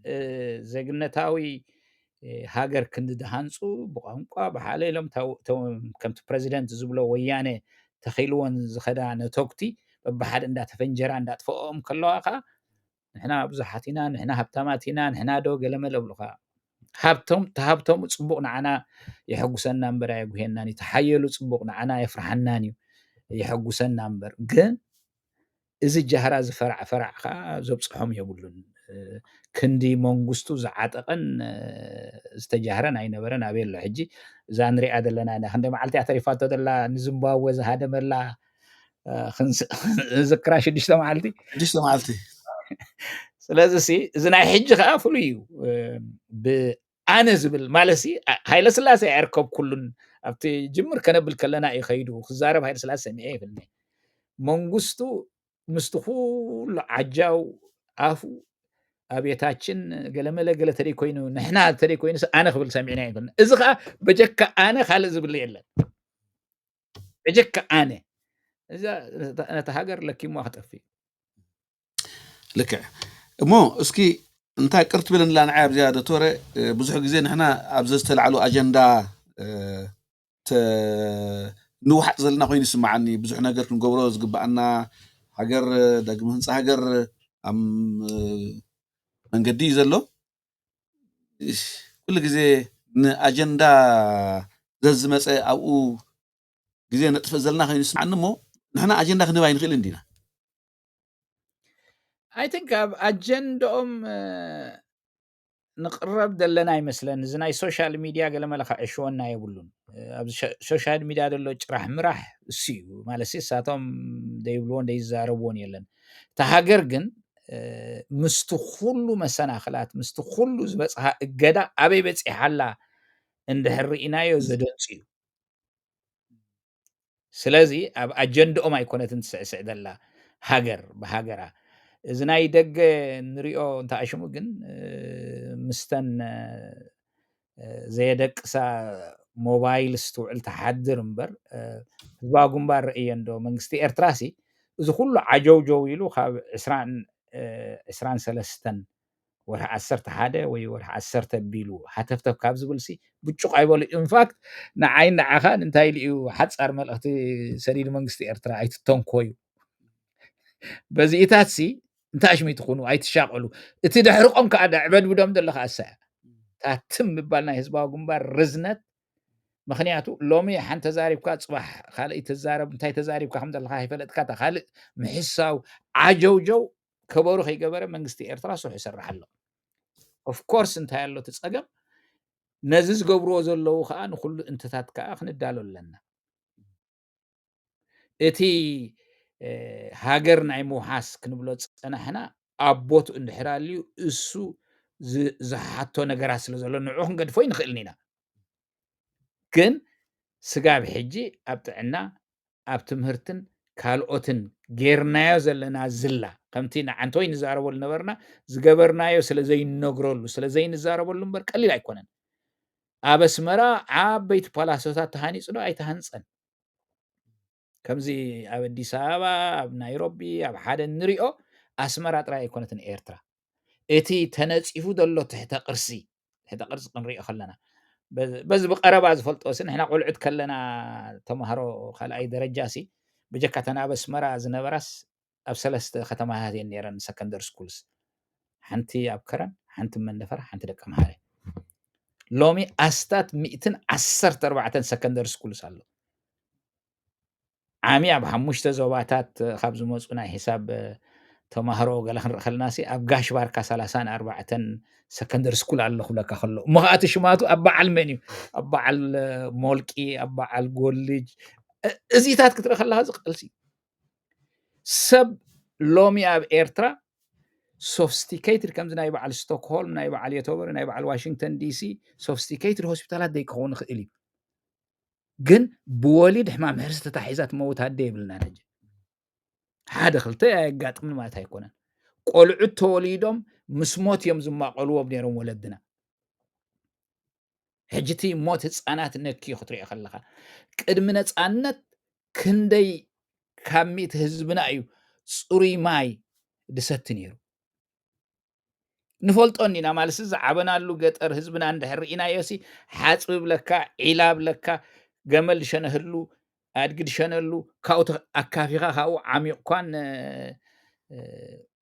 እ፣ ዜግነታዊ፣ እ፣ ሃገር ክንዲ ዝሃንጹ ብቋንቋ ብሓለ ኢሎም ተው-፣ ተው-፣ ከምቲ ፕረዚደንት ዝብሎ ወያነ ተኺልወን ዝኸዳ ነተጉቲ በብሓደ እንዳተፈንጀራ እንዳጥፈኦም ከለዋ ኸኣ ንሕና ብዙሓት ኢና፣ ንሕና ሃብታማት ኢና፣ ንሕና ዶ ገለመለ ብሉኻ። ሃብቶም፣ ተሃብቶም ጽቡቕ ንዓና የሐጉሰና እምበር ኣየጉሄናን እዩ። ተሓየሉ ጽቡቕ ንዓና የፍርሓናን እዩ፣ የሐጉሰና እምበር። ግን እዚ ጃህራ ዝፈራዕ ፈራዕ ኸኣ ዘብጽሖም የብሉን። እ፣ ክንዲ መንግስቱ ዝዓጠቐን፣ እ፣ ዝተጃህረን ኣይነበረን። ኣበይ ኣሎ ሕጂ? እዛ ንሪኣ ዘለና ኢና። ክንደይ መዓልቲ እያ ተሪፋቶ ዘላ? ንዚምባብወ ዝሃደመላ፣ እ፣ ክንስ-፣ ክንዝክራ ሽዱሽተ መዓልቲ። ሽዱሽተ መዓልቲ። ስለዚ ሲ፣ እዚ ናይ ሕጂ ኸኣ ፍሉይ እዩ። እ፣ ብኣነ ዝብል ማለት ሲ፣ ኣ-፣ ሃይለ ስላሴ ኣይርከብኩሉን። ኣብቲ ጅምር ከነብል ከለና እዩ ኸይዱ። ክዛረብ ሃይለ ስላሴ ሰሚዐ ይፈልኒ። መንግስቱ ምስቲ ኩሉ ዓጃው ኣፉ ኣቤታችን ገለመለ ገለ ተደይ ኮይኑ፣ ንሕና ተደይ ኮይኑስ ኣነ ክብል ሰሚዕና ኣይፈልኒ። እዚ ኸኣ በጀካ ኣነ ካልእ ዝብል የለን። በጀካ ኣነ። እዛ ነታ፣ ነታ ሃገር ለኪምዋ ክጠፍእ። ልክዕ። እሞ እስኪ እንታይ ቅር ትብለንላ ንዓይ ኣብዚኣ ዶክተረ፣ እ፣ ብዙሕ ግዜ ንሕና ኣብዚ ዝተላዕሉ ኣጀንዳ፣ እ፣ ተ-፣ ንውሓጥ ዘለና ኮይኑ ይስምዓኒ። ብዙሕ ነገር ክንገብሮ ዝግብኣና፣ ሃገር፣ ዳግመ ህንጻ ሃገር ኣብ መንገዲ እዩ ዘሎ። ኩሉ ግዜ ንኣጀንዳ ዘዝመጸ ኣብኡ ግዜ ነጥፍእ ዘለና ኮይኑ ይስምዓኒ። እሞ ንሕና ኣጀንዳ ክንህብ ኣይንኽእልን ዲና? I think ኣብ ኣጀንዳኦም፣ እ፣ ንቕረብ ዘለና ይመስለኒ። እዚ ናይ ሶሻል ሚድያ ገለ መለ ከዕሽወና የብሉን። እ፣ ኣብዚ ሸ-፣ ሶሻል ሚድያ ዘሎ ጭራሕ ምራሕ እሱ እዩ። ማለት ሲ፣ እሳቶም ደይብልዎን ደይዛረብዎን የለን። እታ ሃገር ግን፣ እ፣ ምስቲ ኩሉ መሰናኽላት፣ ምስቲ ኩሉ ዝበጽሓ እገዳ ኣበይ በጺሓ ኣላ እንድሕር ርኢናዮ ዘደንጹ እዩ። ስለዚ ኣብ ኣጀንዳኦም ኣይኮነትን ትስዕስዕ ዘላ ሃገር ብሃገራ። እዚ ናይ ደገ ንሪኦ እንተኣሽሙ ግን፣ እ፣ ምስተን፣ እ፣ ዘየደቅሳ ሞባይልስ ትውዕል ትሓድር እምበር፣ እ፣ ህዝባዊ ግንባር ርእየን ዶ መንግስቲ ኤርትራሲ እዚ ኩሉ ዓጀውጀው ኢሉ ካብ ዕስራን፣ እ፣ ዕስራን ሰለስተን ወርሒ ዓሰርተ ሓደ ወይ ወርሒ ዓሰርተ ኣቢሉ ሃተፍተፍ ካብ ዝብልሲ ብጩቕ ኣይበሉ። ኢንፋክት ንዓይን ንዓኻን እንታይ ኢሉ እዩ ሓጻር መልእኽቲ ሰዲዱ መንግስቲ ኤርትራ? ኣይትተንኮዩ። በዚኢታትሲ እንታይ ኣሽሚትኹኑ? ኣይትሻቐሉ። እቲ ደሕርቆም ከኣ ደዕበድብዶም ዘለኻ ኣሳያ። እታ ትም ምባል ናይ ህዝባዊ ግንባር ርዝነት። ምኽንያቱ ሎሚ ሓንቲ ተዛሪብካ ጽባሕ ካልእ ትዛረብ፣ እንታይ ተዛሪብካ ከም ዘለኻ ኣይፈለጥካ፣ እታ ካልእ ምሕሳው ዓጀውጀው ከበሩ ከይገበረ መንግስቲ ኤርትራ ስርሑ ይሰርሕ ኣሎ። ኦፍ ኮርስ እንታይ ኣሎ እቲ ጸገም? ነዚ ዝገብርዎ ዘለዉ ከኣ ንኹሉ እንትታት ከኣ ክንዳሎ ኣለና። እቲ፣ እ፣ ሃገር ናይ ምውሓስ ክንብሎ ዝጸናሕና ኣብ ቦትኡ እንድሕር ኣልዩ እሱ ዝ-፣ ዝሓቶ ነገራት ስለ ዘሎ ንዕኡ ክንገድፎ ኣይንኽእልን ኢና። ግን ስጋብ ሕጂ ኣብ ጥዕና፣ ኣብ ትምህርትን ካልኦትን ጌርናዮ ዘለና ዝላ፣ ከምቲ ንዓንተወይ ንዛረበሉ ነበርና፣ ዝገበርናዮ ስለ ዘይነግረሉ፣ ስለ ዘይንዛረበሉ እምበር ቀሊል ኣይኮነን። ኣብ ኣስመራ ዓበይቲ ፓላሶታት ተሃኒፁ ዶ ኣይተሃንፀን? ከምዚ ኣብ ኣዲስ ኣበባ፣ ኣብ ናይሮቢ፣ ኣብ ሓደ እንሪኦ ኣስመራ ጥራይ ኣይኮነትን ኤርትራ። እቲ ተነፂፉ ዘሎ ትሕተ ቅርሲ፣ ትሕተ ቅርሲ ክንሪኦ ከለና በዚ ብቀረባ ዝፈልጦ ሲ ንሕና ቆልዑት ከለና ተምሃሮ ካልኣይ ደረጃ ሲ ብጀካ ተን ኣብ ኣስመራ ዝነበራስ ኣብ ሰለስተ ከተማታት እየን ነይረን ሰከንደር ስኩልስ፣ ሓንቲ ኣብ ከረን፣ ሓንቲ መንደፈራ፣ ሓንቲ ደቀ መሓረ። ሎሚ ኣስታት ሚእትን ዓሰርተ ኣርባዕተን ሰከንደር ስኩልስ ኣሎ። ዓሚ ኣብ ሓሙሽተ ዞባታት ካብ ዝመፁ ናይ ሒሳብ ተማሃሮ ገለ ክንርኢ ከለና ሲ ኣብ ጋሽ ባርካ ሰላሳን ኣርባዕተን ሰከንደር ስኩል ኣሎ ክብለካ ከሎ እሞ ከዓ እቲ ሽማቱ ኣብ በዓል መን እዩ? ኣብ በዓል ሞልቂ፣ ኣብ በዓል ጎልጅ፣ እዚታት ክትርኢ ከለካ ዝቀልሲ ሰብ ሎሚ ኣብ ኤርትራ ሶፍስቲኬትድ ከምዚ ናይ በዓል ስቶክሆልም፣ ናይ በዓል ዮቶበሪ፣ ናይ በዓል ዋሽንግተን ዲሲ ሶፍስቲኬትድ ሆስፒታላት ደይክኸውን ይኽእል እዩ። ግን ብወሊድ ሕማም ሕርሲ ተታሒዛ ትመውት ኣደ የብልናን። ሕጂ ሓደ ክልተ ኣየጋጥምን ማለት ኣይኮነን። ቆልዑት ተወሊዶም ምስ ሞት እዮም ዝማቐልዎም ነይሮም ወለድና። ሕጂ እቲ ሞት ህፃናት ነክዩ ክትሪኦ ከለካ ቅድሚ ነፃነት ክንደይ ካብ ሚእቲ ህዝብና እዩ ፅሩይ ማይ ድሰቲ ነይሩ። ንፈልጦ እኒና ማለት ዝዓበናሉ ገጠር ህዝብና እንድሕር ርኢናዮ ሲ ሓፅቢ ብለካ፣ ዒላ ብለካ፣ ገመል ድሸነህሉ፣ ኣድጊ ድሸነሉ፣ ካብኡ ኣካፊኻ ካብኡ ዓሚቕኳን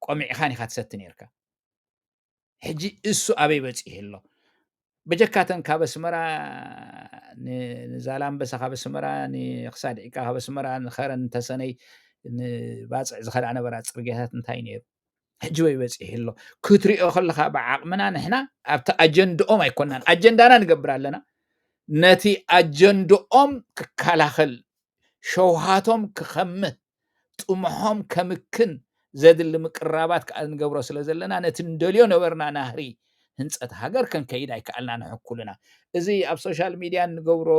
ቆሚዕኻን ኢኻ ትሰቲ ነይርካ። ሕጂ እሱ ኣበይ በፂሑ ኣሎ? በጀካተን ካብ ኣስመራ ንዛላምበሳ፣ ካብ ኣስመራ ንክሳድ ዒቃ፣ ካብ ኣስመራ ንኸረን ተሰነይ ንባፅዕ ዝኸዳ ነበራ ፅርግያታት እንታይ ነይሩ? ሕጂ ወይ በፂሑ ኣሎ? ክትሪኦ ከለካ ብዓቕምና ንሕና ኣብቲ ኣጀንድኦም ኣይኮናን። ኣጀንዳና ንገብር ኣለና። ነቲ ኣጀንድኦም ክከላኸል፣ ሸውሃቶም ክኸምህ፣ ጥሙሖም ከምክን ዘድሊ ምቅራባት ከዓ ንገብሮ ስለ ዘለና ነቲ ንደልዮ ነበርና ናህሪ ህንፀት ሃገር ከንከይድ ኣይከኣልና ንሕኩልና። እዚ ኣብ ሶሻል ሚድያ እንገብሮ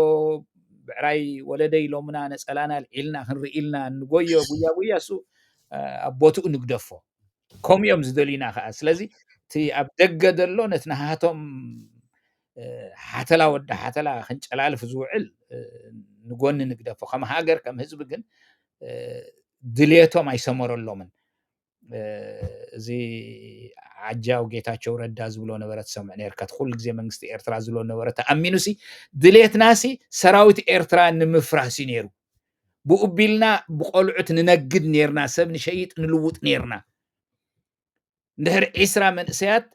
ብዕራይ ወለደይ ሎምና ነፀላና ኣልዒልና ክንርኢ ኢልና እንጎዮ ጉያ ጉያ እሱ ኣብ ቦትኡ ንግደፎ። ከምኡ እዮም ዝደልዩና ከዓ። ስለዚ እቲ ኣብ ደገ ዘሎ ነቲ ናሃቶም ሓተላ ወዲ ሓተላ ክንጨላልፍ ዝውዕል ንጎኒ ንግደፎ። ከም ሃገር ከም ህዝቢ ግን ድልየቶም ኣይሰመረሎምን። እዚ ዓጃው ጌታቸው ረዳ ዝብሎ ነበረ ትሰምዕ ነርካ። ኩሉ ግዜ መንግስቲ ኤርትራ ዝብሎ ነበረ ተኣሚኑሲ ድሌትናሲ ሰራዊት ኤርትራ ንምፍራስ እዩ ነይሩ። ብኡ ቢልና ብቆልዑት ንነግድ ነርና፣ ሰብ ንሸይጥ ንልውጥ ነርና። እንድሕር ዒስራ መንእሰያት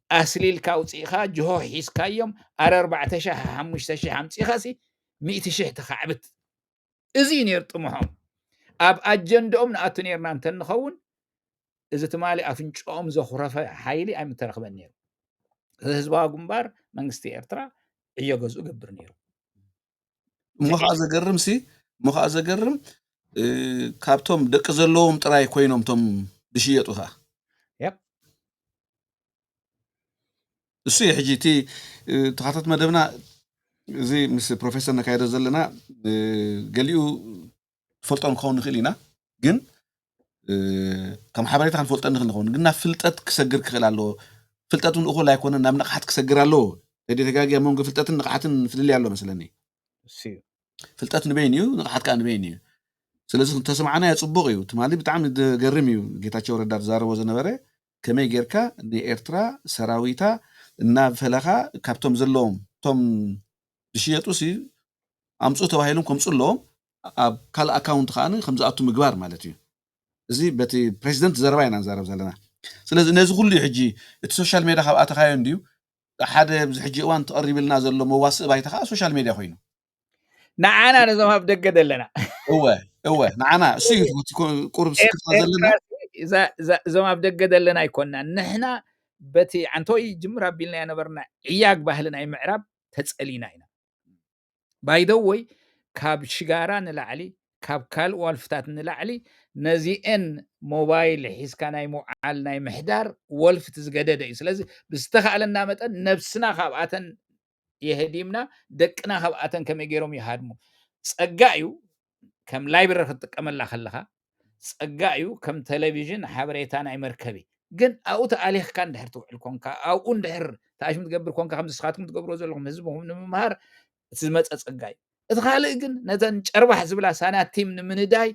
ኣስሊልካ ኣውፂእኻ ጅሆ ሒዝካዮም ኣረ ኣርባዕተ ሺሕ ሓሙሽተ ሺሕ ኣምፂእኻሲ ሚእቲ ሺሕ ተኻዕብት። እዚ እዩ ነይሩ ጥሙሖም። ኣብ ኣጀንድኦም ንኣቱ ነርና እንተንኸውን እዚ ትማሊ ኣፍንጭኦም ዘኹረፈ ሓይሊ ኣይምተረኽበን ነይሩ። እዚ ህዝባዊ ግንባር መንግስቲ ኤርትራ ዕዮ ገዝኡ ገብር ነይሩ። እሞ ከዓ ዘገርም ሲ እሞ ከዓ ዘገርም ካብቶም ደቂ ዘለዎም ጥራይ ኮይኖም ቶም ዝሽየጡ ከዓ እሱ እዩ። ሕጂ እቲ ተኻታት መደብና እዚ ምስ ፕሮፌሰር ነካይዶ ዘለና ገሊኡ ትፈልጦ ንክኸውን ንኽእል ኢና፣ ግን ከም ሓበሬታ ክንፈልጠ ንኽእል ንኸውን፣ ግን ናብ ፍልጠት ክሰግር ክኽእል ኣለዎ። ፍልጠት እውን እኹል ኣይኮነን፣ ናብ ንቕሓት ክሰግር ኣለዎ። ተደጋጊ ኣብ መንጎ ፍልጠትን ንቕሓትን ፍልልይ ኣሎ መስለኒ። ፍልጠት ንበይን እዩ፣ ንቕሓት ከዓ ንበይን እዩ። ስለዚ ተሰማዕናዮ ፅቡቕ እዩ። ትማሊ ብጣዕሚ ዝገርም እዩ ጌታቸው ረዳ ዝዛረቦ ዝነበረ፣ ከመይ ጌርካ ንኤርትራ ሰራዊታ እናፈለኻ ካብቶም ዘለዎም እቶም ዝሽየጡ ሲ ኣምፁ ተባሂሎም ከምፁ ኣለዎም ኣብ ካልእ ኣካውንት ከዓ ከምዝኣቱ ምግባር ማለት እዩ። እዚ በቲ ፕሬዚደንት ዘረባ ኢና ንዛረብ ዘለና። ስለዚ ነዚ ኩሉ እዩ ሕጂ እቲ ሶሻል ሜድያ ካብ ኣተኻዮ እንድዩ ሓደ ኣብዚ ሕጂ እዋን ተቐሪብልና ዘሎ መዋስእ ባይታ ከዓ ሶሻል ሜድያ ኮይኑ ንዓና ነዞም ኣብ ደገ ዘለና እወ እወ ንዓና እሱ እዩ እቲ ቁሩብ ስክፍታ ዘለና እዞም ኣብ ደገ ዘለና ኣይኮንና ንሕና በቲ ዓንቶይ ጅምር ኣቢልና ነበርና ዕያግ ባህሊ ናይ ምዕራብ ተፀሊና ኢና ባይደወይ ካብ ሽጋራ ንላዕሊ ካብ ካልእ ዋልፍታት ንላዕሊ ነዚኤን ሞባይል ሒዝካ ናይ ምውዓል ናይ ምሕዳር ወልፍት ዝገደደ እዩ ስለዚ ብዝተኻእለና መጠን ነብስና ካብኣተን የህዲምና ደቅና ካብኣተን ከመይ ገይሮም ይሃድሙ ጸጋ እዩ ከም ላይብረሪ ክትጥቀመላ ከለኻ ጸጋ እዩ ከም ቴሌቪዥን ሓበሬታ ናይ መርከቢ ግን ኣብኡ ተኣሊኽካ እንድሕር ትውዕል ኮንካ፣ ኣብኡ እንድሕር ተኣሽሙ ትገብር ኮንካ፣ ከምዚ ንስኻትኩም ትገብርዎ ዘለኹም ህዝብኹም ንምምሃር እቲ ዝመጸ ጸጋ እዩ። እቲ ካልእ ግን ነተን ጨርባሕ ዝብላ ሳናቲም ንምንዳይ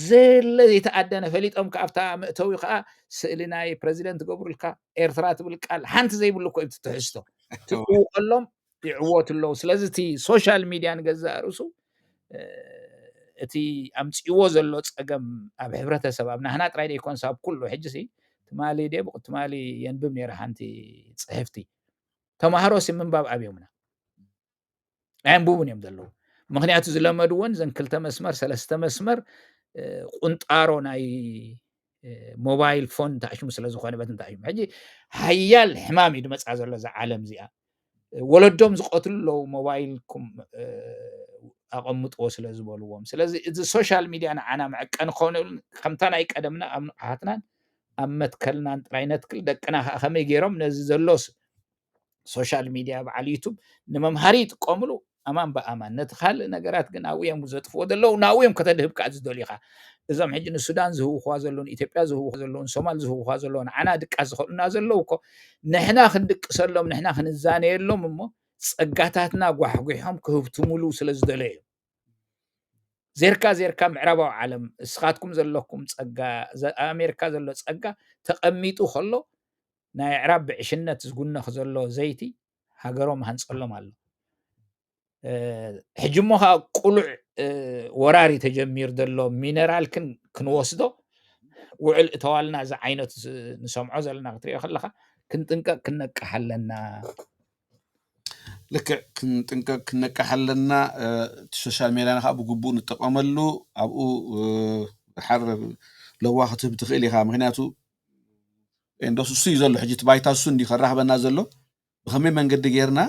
ዘለ ዘይተኣደነ ፈሊጦም ከኣ ኣብታ መእተዊ ከኣ ስእሊ ናይ ፕረዚደንት ገብሩልካ ኤርትራ ትብል ቃል ሓንቲ ዘይብሉ እኮ እዩ እቲ ትሕዝቶ። ትእወሎም ይዕወቱ ኣለዉ። ስለዚ እቲ ሶሻል ሚድያ ንገዛእ ርእሱ እቲ ኣምጺእዎ ዘሎ ጸገም ኣብ ሕብረተሰብ ኣብ ናህና ጥራይ ዘይኮንስ ኣብ ኩሉ ሕጂ ሲ ትማሊ ድየ ብቁ ትማሊ የንብብ ነይረ ሓንቲ ጽሕፍቲ ተማሃሮ ሲ ምንባብ ኣብዮምና ኣየንብቡን እዮም ዘለዉ። ምክንያቱ ዝለመድዎን ዘን ክልተ መስመር ሰለስተ መስመር ቁንጣሮ ናይ ሞባይል ፎን ተኣሽሙ ስለ ዝኾነ በትን ተኣሽሙ ሕጂ ሓያል ሕማም እዩ ድመፅኣ ዘሎ እዛ ዓለም እዚኣ። ወለዶም ዝቐትሉ ኣለዉ ሞባይልኩም ኣቐምጥዎ ስለ ዝበልዎም። ስለዚ እዚ ሶሻል ሚድያ ንዓና መዐቀኒ ክኸውን ከምታ ናይ ቀደምና ኣብ ንቕሓትናን ኣብ መትከልናን ጥራይ ነትክል። ደቅና ከዓ ከመይ ገይሮም ነዚ ዘሎ ሶሻል ሚድያ በዓል ዩቱብ ንመምሃሪ ይጥቀምሉ ኣማን ብኣማን። ነቲ ካልእ ነገራት ግን ኣብኡ እዮም ዘጥፍዎ ዘለዉ፣ ናብኡ እዮም ከተድህብ ከዓ ዝደልዩ ኢኻ። እዞም ሕጂ ንሱዳን ዝህውኽዋ ዘለዉ፣ ንኢትዮጵያ ዝህውኽዋ ዘለዉ፣ ንሶማል ዝህውኽዋ ዘለዉ፣ ንዓና ድቃስ ዝኸልኡና ዘለዉ እኮ ንሕና ክንድቅሰሎም፣ ንሕና ክንዛነየሎም እሞ ጸጋታትና ጓሕጒሖም ክህብትሙሉ ስለ ዝደለዩ እዮም። ዜርካ ዜርካ ምዕራባዊ ዓለም እስኻትኩም ዘለኩም ጸጋ፣ ኣብ ኣሜሪካ ዘሎ ጸጋ ተቐሚጡ ከሎ ናይ ኣዕራብ ብዕሽነት ዝጉነኽ ዘሎ ዘይቲ ሃገሮም ሃንጸሎም ኣሎ። ሕጂ እሞ ከዓ ቁሉዕ ወራሪ ተጀሚር ዘሎ ሚነራል ክን ክንወስዶ ውዕል እተዋልና እዚ ዓይነት ንሰምዖ ዘለና ክትሪኦ ከለካ ክንጥንቀቅ ክነቅሕ ኣለና። ልክዕ ክንጥንቀቅ ክነቅሕ ኣለና። እቲ ሶሻል ሜድያና ከዓ ብግቡእ ንጠቀመሉ ኣብኡ ሓር ለዋ ክትህብ ትኽእል ኢኻ። ምክንያቱ እንዶ እሱ እዩ ዘሎ ሕጂ እቲ ባይታ እሱ እንዲ ከራኽበና ዘሎ ብኸመይ መንገዲ ጌርና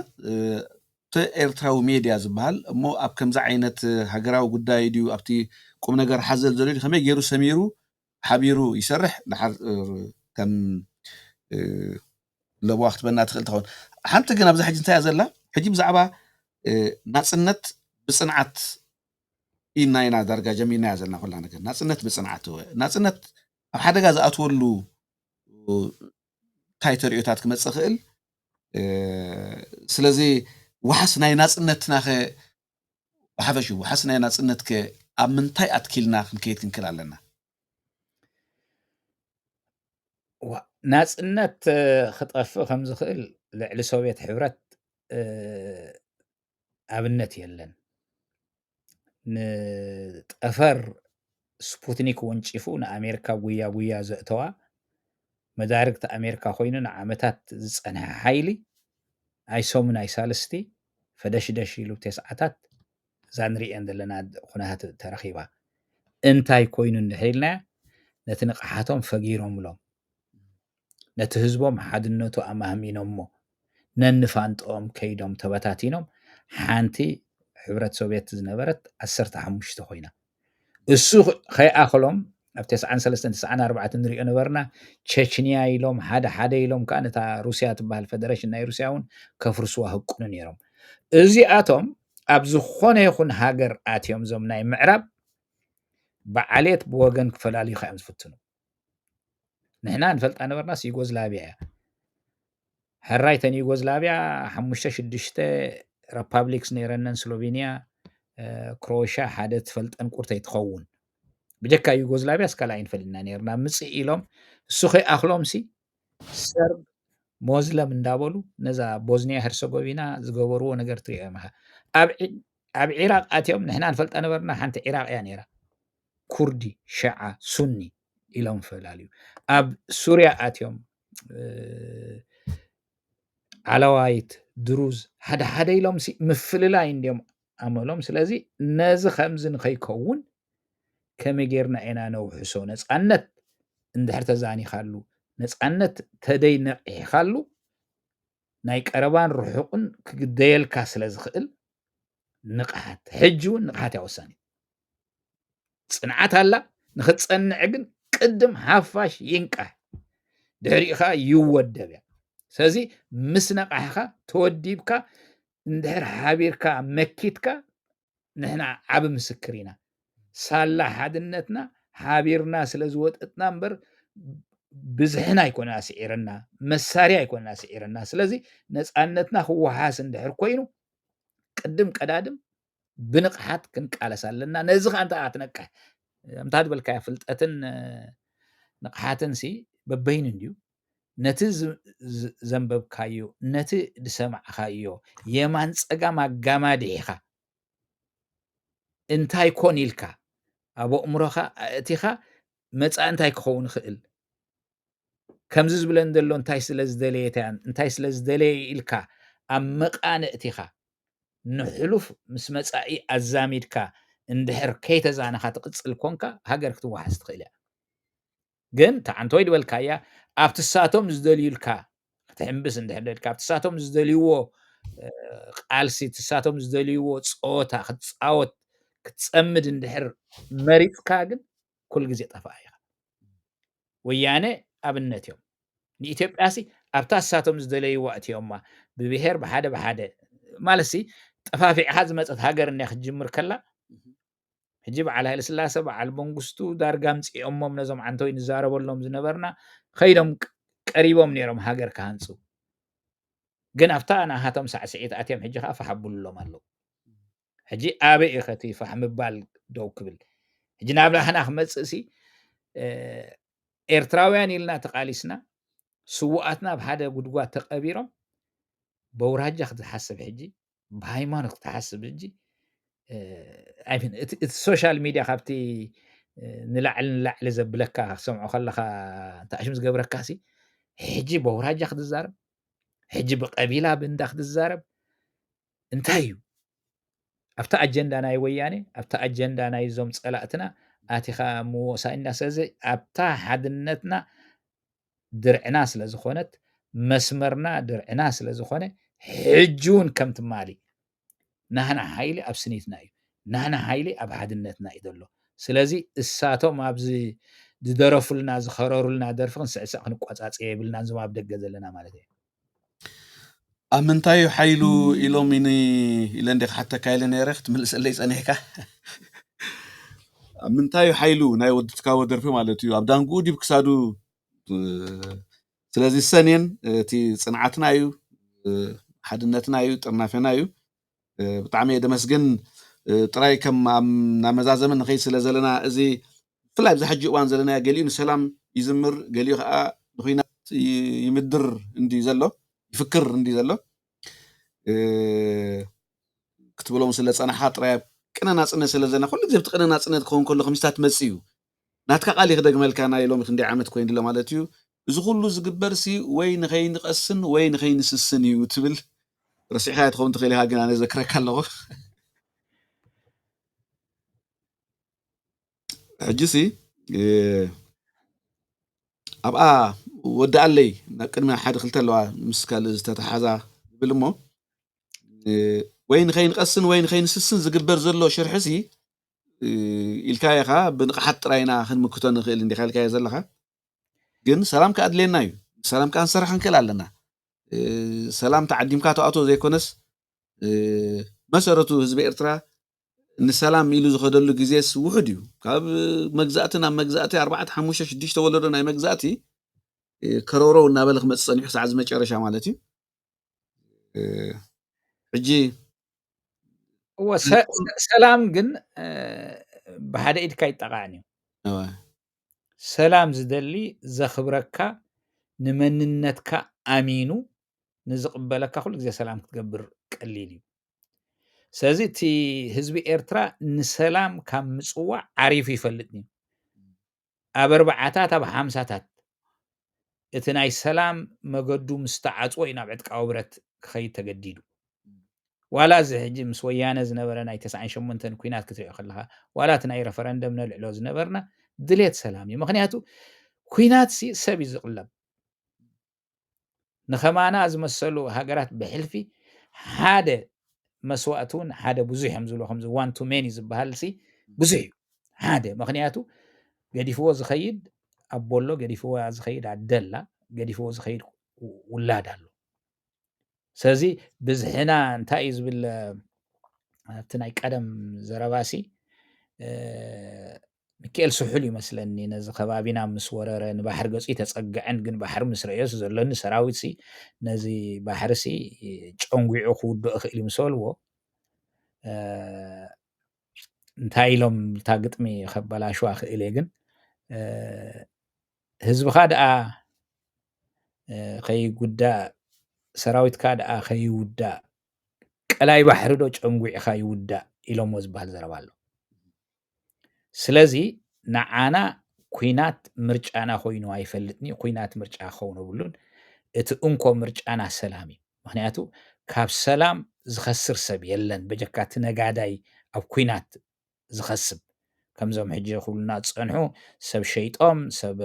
እቲ ኤርትራዊ ሜድያ ዝበሃል እሞ ኣብ ከምዚ ዓይነት ሃገራዊ ጉዳይ ድዩ ኣብቲ ቁም ነገር ሓዘል ዘሎ ከመይ ገይሩ ሰሚሩ ሓቢሩ ይሰርሕ ድሓር ከም ለብዋ ክትበና ትኽእል ትኸውን። ሓንቲ ግን ኣብዚ ሕጂ እንታይ እያ ዘላ? ሕጂ ብዛዕባ ናፅነት ብፅንዓት ኢና ኢና ዳርጋ ጀሚርና እያ ዘለና ኩላ ነገር ናፅነት ብፅንዓት ናፅነት ኣብ ሓደጋ ዝኣትወሉ እንታይ ተሪኦታት ክመፅእ ክእል። ስለዚ ዋሕስ ናይ ናፅነትና ከ ብሓፈሽ ዋሕስ ናይ ናፅነት ከ ኣብ ምንታይ ኣትኪልና ክንከይድ ክንክል ኣለና? ናፅነት ክጠፍእ ከም ዝኽእል ልዕሊ ሶቪየት ሕብረት ኣብነት የለን። ንጠፈር ስፑትኒክ ወንጪፉ ንኣሜሪካ ጉያ ጉያ ዘእተዋ መዳርግቲ ኣሜሪካ ኮይኑ ንዓመታት ዝፀንሐ ሓይሊ ኣይሶምን ኣይሳልስቲ ፈደሽደሽ ኢሉ ተስዓታት እዛ ንሪኤን ዘለና ኩነታት ተረኺባ። እንታይ ኮይኑ እንድሕር ኢልናያ ነቲ ንቕሓቶም ፈጊሮምሎም ነቲ ህዝቦም ሓድነቱ ኣማህሚኖሞ ነንፋንጦም ከይዶም ተበታቲኖም ሓንቲ ሕብረት ሶቪየት ዝነበረት ዓሰርተ ሓሙሽተ ኮይና እሱ ከይኣኽሎም ኣብ ተስዓን ሰለስተን ተስዓን ኣርባዕተን ንሪኦ ነበርና ቸችንያ ኢሎም ሓደ ሓደ ኢሎም ከዓ ነታ ሩስያ ትበሃል ፈደረሽን ናይ ሩስያ እውን ከፍርስዋ ህቁኑ ነይሮም። እዚኣቶም ኣብ ዝኾነ ይኹን ሃገር ኣትዮም ዞም ናይ ምዕራብ ብዓሌት ብወገን ክፈላልዩ ከዮም ዝፍትኑ። ንሕና ንፈልጣ ነበርናስ ዩጎዝላቪያ እያ። ሕራይ ተን ዩጎዝላቪያ ሓሙሽተ ሽዱሽተ ረፓብሊክስ ነይረነን ስሎቬንያ ክሮኤሽያ ሓደ ትፈልጠን ቁርተይ ትኸውን። ብጀካ ዩጎዝላቪያ እስካላ ኣይንፈልጥና ነርና ምፅእ ኢሎም እሱ ከይኣኽሎም ሲ ሰርብ ሞዝለም እንዳበሉ ነዛ ቦዝኒያ ሄርሰጎቪና ዝገበርዎ ነገር ትሪኦ ኢኻ። ኣብ ዒራቅ ኣትዮም ንሕና ንፈልጣ ነበርና ሓንቲ ዒራቅ እያ ነይራ። ኩርዲ፣ ሸዓ፣ ሱኒ ኢሎም ፈላለዩ። ኣብ ሱርያ ኣትዮም ዓለዋይት፣ ድሩዝ ሓደ ሓደ ኢሎም ምፍልላይ እንዲዮም ኣመሎም። ስለዚ ነዚ ከምዚ ንኸይከውን ከመይ ጌርና ኢና ነውሕሶ? ነፃነት እንድሕር ተዛኒኻሉ፣ ነፃነት ተደይ ነቂሕኻሉ ናይ ቀረባን ርሑቕን ክግደየልካ ስለ ዝኽእል ንቕሓት ሕጂ እውን ንቕሓት እያ ወሳኒት። ፅንዓት ኣላ። ንክትፀንዕ ግን ቅድም ሓፋሽ ይንቃሕ፣ ድሕሪኡ ከዓ ይወደብ እያ። ስለዚ ምስ ነቃሕኻ ተወዲብካ እንድሕር ሓቢርካ መኪትካ ንሕና ዓቢ ምስክር ኢና። ሳላ ሓድነትና ሓቢርና ስለ ዝወጠጥና እምበር ብዝሕና ኣይኮነ ኣስዒረና፣ መሳርያ ኣይኮነ ኣስዒረና። ስለዚ ነፃነትና ክወሓስ እንድሕር ኮይኑ ቅድም ቀዳድም ብንቕሓት ክንቃለስ ኣለና። ነዚ ከዓ እንተ ኣትነቅሕ፣ እምታ ዝበልካዮ ፍልጠትን ንቕሓትን ሲ በበይኑ እንድዩ። ነቲ ዘንበብካዮ፣ ነቲ ዝሰማዕካዮ የማን ፀጋም ኣጋማዲሕኻ እንታይ ኮን ኢልካ ኣብ ኣእምሮኻ ኣእቲኻ መፃኢ እንታይ ክኸውን ይኽእል፣ ከምዚ ዝብለኒ ዘሎ እንታይ ስለ ዝደለየ እንታይ ስለ ዝደለየ ኢልካ ኣብ መቓንእቲኻ ንሕሉፍ ምስ መጻኢ ኣዛሚድካ እንድሕር ከይተዛነኻ ትቕጽል ኮንካ ሃገር ክትወሓስ ትኽእል እያ። ግን ተዓንቶይ ዝበልካያ ኣብቲ ሳቶም ዝደልዩልካ ክትሕምብስ እንድሕር ደልካ ኣብቲ ሳቶም ዝደልይዎ ቃልሲ እቲ ሳቶም ዝደልይዎ ፀወታ ክትፃወት ክትፀምድ እንድሕር መሪፅካ ግን ኩሉ ግዜ ጠፋኣ ኢኻ። ወያነ ኣብነት እዮም። ንኢትዮጵያ ሲ ኣብታ እሳቶም ዝደለይዋ እትዮማ ብብሄር ብሓደ ብሓደ ማለት ሲ ጠፋፊዕካ ዝመፀት ሃገር እኒያ ክትጅምር ከላ ሕጂ በዓል ሃይለ ስላሰ በዓል መንግስቱ ዳርጋ ምፅኦሞም ነዞም ዓንተወይ ንዛረበሎም ዝነበርና ከይዶም ቀሪቦም ነይሮም ሃገር ክሃንፁ። ግን ኣብታ ናሃቶም ሳዕስዒት ኣትዮም ሕጂ ከዓ ፋሕ ኣብሉሎም ኣለዉ። ሕጂ ኣበይ እዩ ከቲ ፋሕ ምባል ደው ክብል? ሕጂ ናብ ናህና ክመፅእ ሲ ኤርትራውያን ኢልና ተቃሊስና ስውኣትና ኣብ ሓደ ጉድጓድ ተቀቢሮም በውራጃ ክትሓስብ ሕጂ ብሃይማኖት ክትሓስብ ሕጂ እቲ ሶሻል ሚድያ ካብቲ ንላዕሊ ንላዕሊ ዘብለካ ክሰምዖ ከለካ እንተኣሽም ዝገብረካ ሲ ሕጂ በውራጃ ክትዛረብ ሕጂ ብቀቢላ ብእንዳ ክትዛረብ እንታይ እዩ ኣብታ ኣጀንዳ ናይ ወያኔ ኣብታ ኣጀንዳ ናይ ዞም ፀላእትና ኣቲኻ ምወሳእና ስለዚ ኣብታ ሓድነትና ድርዕና ስለ ዝኾነት መስመርና ድርዕና ስለ ዝኾነ ሕጂ እውን ከም ትማሊ ናህና ሓይሊ ኣብ ስኒትና እዩ ናህና ሓይሊ ኣብ ሓድነትና እዩ ዘሎ ስለዚ እሳቶም ኣብዚ ዝደረፉልና ዝኸረሩልና ደርፊ ክንስዕስዕ ክንቋፃፀ የብልና እዞም ኣብ ደገ ዘለና ማለት እዩ ኣብ ምንታይ እዩ ሓይሉ ኢሎም ኢለ እንደ ክሓተካ ኢለ ነይረ ክትምልሰለይ ፀኒሕካ ኣብ ምንታይ እዩ ሓይሉ ናይ ወድትካዎ ደርፊ ማለት እዩ ኣብ ዳንጉኡ ዲብ ክሳዱ ስለዚ ሰኔን እቲ ፅንዓትና እዩ ሓድነትና እዩ ጥርናፌና እዩ ብጣዕሚ እየ ደመስግን ጥራይ ከም ናብ መዛዘሚ ንኸይድ ስለ ዘለና እዚ ብፍላይ ኣብዚ ሕጂ እዋን ዘለና ገሊኡ ንሰላም ይዝምር ገሊኡ ከዓ ንኩናት ይምድር እንዲ ዘሎ ይፍክር እንዲ ዘሎ ክትብሎም ስለ ፀናሕካ ጥራይ ኣብ ቅነ ናፅነት ስለ ዘለና ኩሉ ግዜ ብቲ ቅነ ናፅነት ክኸውን ከሎ ከምስታት መፅ እዩ ናትካ ቃል ክደግመልካ ናይ ሎሚ ክንደይ ዓመት ኮይኑ ኣሎ ማለት እዩ እዚ ኩሉ ዝግበር ሲ ወይ ንኸይንቀስን ወይ ንኸይንስስን እዩ ትብል ረሲዕካ ትኸውን ትኽእል ኢኻ ግን ኣነ ዘክረካ ኣለኹ ሕጂ ሲ ኣብኣ ወዲ ኣለይ ናብ ቅድሚ ሓደ ክልተ ኣለዋ ምስ ካልእ ዝተተሓዛ ዝብል እሞ ወይ ንኸይንቀስን ወይ ንኸይንስስን ዝግበር ዘሎ ሽርሒ ሲ ኢልካዮ ኸዓ ብንቕሓት ጥራይና ክንምክቶ ንኽእል እንዲኻ ኢልካዮ ዘለኻ ግን ሰላም ከኣ ኣድልየና እዩ ሰላም ከኣ ንሰርሕ ክንክእል ኣለና ሰላም ተዓዲምካ ተኣቶ ዘይኮነስ መሰረቱ ህዝቢ ኤርትራ ንሰላም ኢሉ ዝኸደሉ ግዜስ ውሑድ እዩ ካብ መግዛእቲ ናብ መግዛእቲ ኣርባዕተ ሓሙሽተ ሽዱሽተ ወለዶ ናይ መግዛእቲ ከረውረው እናበለ ክመፅእ ፀኒሑ ክሳዕ ዝመጨረሻ ማለት እዩ ሕጂ እወ ሰላም ግን ብሓደ ኢድካ ይጠቃዕን እዩ ሰላም ዝደሊ ዘኽብረካ ንመንነትካ ኣሚኑ ንዝቕበለካ ኩሉ ግዜ ሰላም ክትገብር ቀሊል እዩ ስለዚ እቲ ህዝቢ ኤርትራ ንሰላም ካብ ምፅዋዕ ዓሪፉ ይፈልጥ እዩ ኣብ ኣርባዓታት ኣብ ሓምሳታት እቲ ናይ ሰላም መገዱ ምስ ተዓፅዎ እዩ ናብ ዕጥቃዊ ብረት ክኸይድ ተገዲዱ ዋላ እዚ ሕጂ ምስ ወያነ ዝነበረ ናይ ተስዓን ሸሞንተን ኩናት ክትሪኦ ከለካ ዋላ እቲ ናይ ረፈረንደም ነልዕሎ ዝነበርና ድሌት ሰላም እዩ ምክንያቱ ኩናት ሲ ሰብ እዩ ዝቅለብ ንኸማና ዝመሰሉ ሃገራት ብሕልፊ ሓደ መስዋእቲ እውን ሓደ ብዙሕ እዮም ዝብሎ ከምዚ ዋን ቱ ሜኒ ዝበሃል ሲ ብዙሕ እዩ ሓደ ምክንያቱ ገዲፍዎ ዝኸይድ ኣቦሎ ገዲፍዎ ዝኸይድ ኣደላ ገዲፍዎ ዝኸይድ ውላድ ኣሎ ስለዚ ብዝሕና እንታይ እዩ ዝብል ኣብቲ ናይ ቀደም ዘረባሲ ሚካኤል ስሑል ይመስለኒ ነዚ ከባቢና ምስ ወረረ ንባሕሪ ገጹ ኣይተጸግዐን፣ ግን ባሕሪ ምስ ረእዮስ ዘሎኒ ሰራዊትሲ ነዚ ባሕርሲ ጨንጒዑ ክውድኦ ይኽእል እዩ ምስ በልዎ፣ እንታይ ኢሎም እታ ግጥሚ ከበላሽዋ ክእል እየ፣ ግን ህዝብኻ ደኣ ከይጉዳእ፣ ሰራዊትካ ደኣ ከይውዳእ፣ ቀላይ ባሕሪ ዶ ጨንጒዕኻ ይውዳእ ኢሎሞ ዝበሃል ዘረባ ኣሎ። ስለዚ ንዓና ኲናት ምርጫና ኮይኑ ኣይፈልጥን እዩ። ኲናት ምርጫ ክኸውን የብሉን። እቲ እንኮ ምርጫና ሰላም እዩ። ምኽንያቱ ካብ ሰላም ዝኸስር ሰብ የለን፣ በጀካ እቲ ነጋዳይ ኣብ ኲናት ዝኸስብ። ከምዞም ሕጂ ክብሉና ዝጸንሑ ሰብ ሸይጦም፣ ሰብ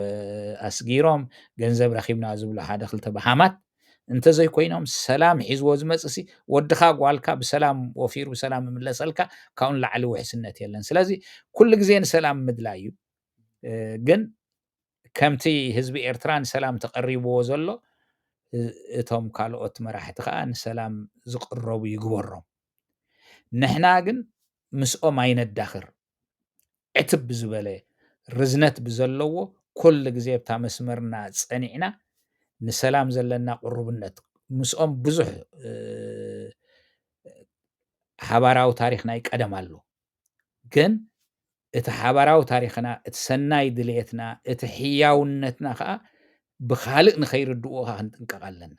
ኣስጊሮም፣ ገንዘብ ረኺብና ዝብሉ ሓደ ክልተ በሃማት እንተዘይኮይኖም፣ ሰላም ሒዝዎ ዝመጽእሲ ወድኻ ጓልካ ብሰላም ወፊሩ ብሰላም ይምለሰልካ፣ ካብኡ ንላዕሊ ውሕስነት የለን። ስለዚ ኩሉ ግዜ ንሰላም ምድላይ እዩ። ግን ከምቲ ህዝቢ ኤርትራ ንሰላም ተቐሪብዎ ዘሎ፣ እቶም ካልኦት መራሕቲ ከኣ ንሰላም ዝቕረቡ ይግበሮም። ንሕና ግን ምስኦም ኣይነዳኽር። ዕትብ ብዝበለ ርዝነት ብዘለዎ ኩሉ ግዜ ኣብታ መስመርና ጸኒዕና ንሰላም ዘለና ቅሩብነት ምስኦም ብዙሕ ሓባራዊ ታሪኽ ናይ ቀደም ኣሎ። ግን እቲ ሓባራዊ ታሪኽና፣ እቲ ሰናይ ድልየትና፣ እቲ ሕያውነትና ከኣ ብኻልእ ንኸይርድእዎ ከኣ ክንጥንቀቕ ኣለና።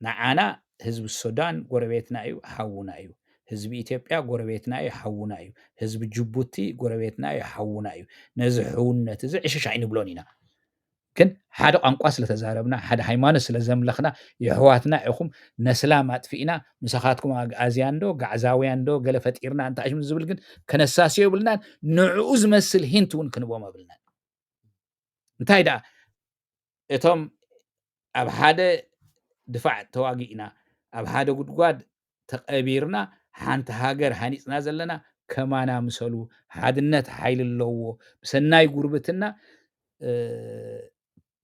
ንዓና ህዝቢ ሱዳን ጎረቤትና እዩ፣ ሓውና እዩ። ህዝቢ ኢትዮጵያ ጎረቤትና እዩ፣ ሓውና እዩ። ህዝቢ ጅቡቲ ጎረቤትና እዩ፣ ሓውና እዩ። ነዚ ሕውነት እዚ ዕሽሽ ኣይንብሎን ኢና። ግን ሓደ ቋንቋ ስለ ተዛረብና፣ ሓደ ሃይማኖት ስለ ዘምለኽና፣ የሕዋትና ኢኹም፣ ነስላም ኣጥፊእና፣ ምሳኻትኩም ኣግኣዝያን ዶ፣ ጋዕዛውያን ዶ፣ ገለ ፈጢርና፣ እንታሽም ዝብል ግን ከነሳስዮ የብልናን፣ ንዕኡ ዝመስል ሂንት እውን ክንቦም የብልናን። እንታይ ደኣ፣ እቶም ኣብ ሓደ ድፋዕ ተዋጊእና፣ ኣብ ሓደ ጉድጓድ ተቐቢርና፣ ሓንቲ ሃገር ሃኒጽና ዘለና ከማና ምሰሉ። ሓድነት ሓይሊ ኣለዎ። ብሰናይ ጉርብትና፣ እ፣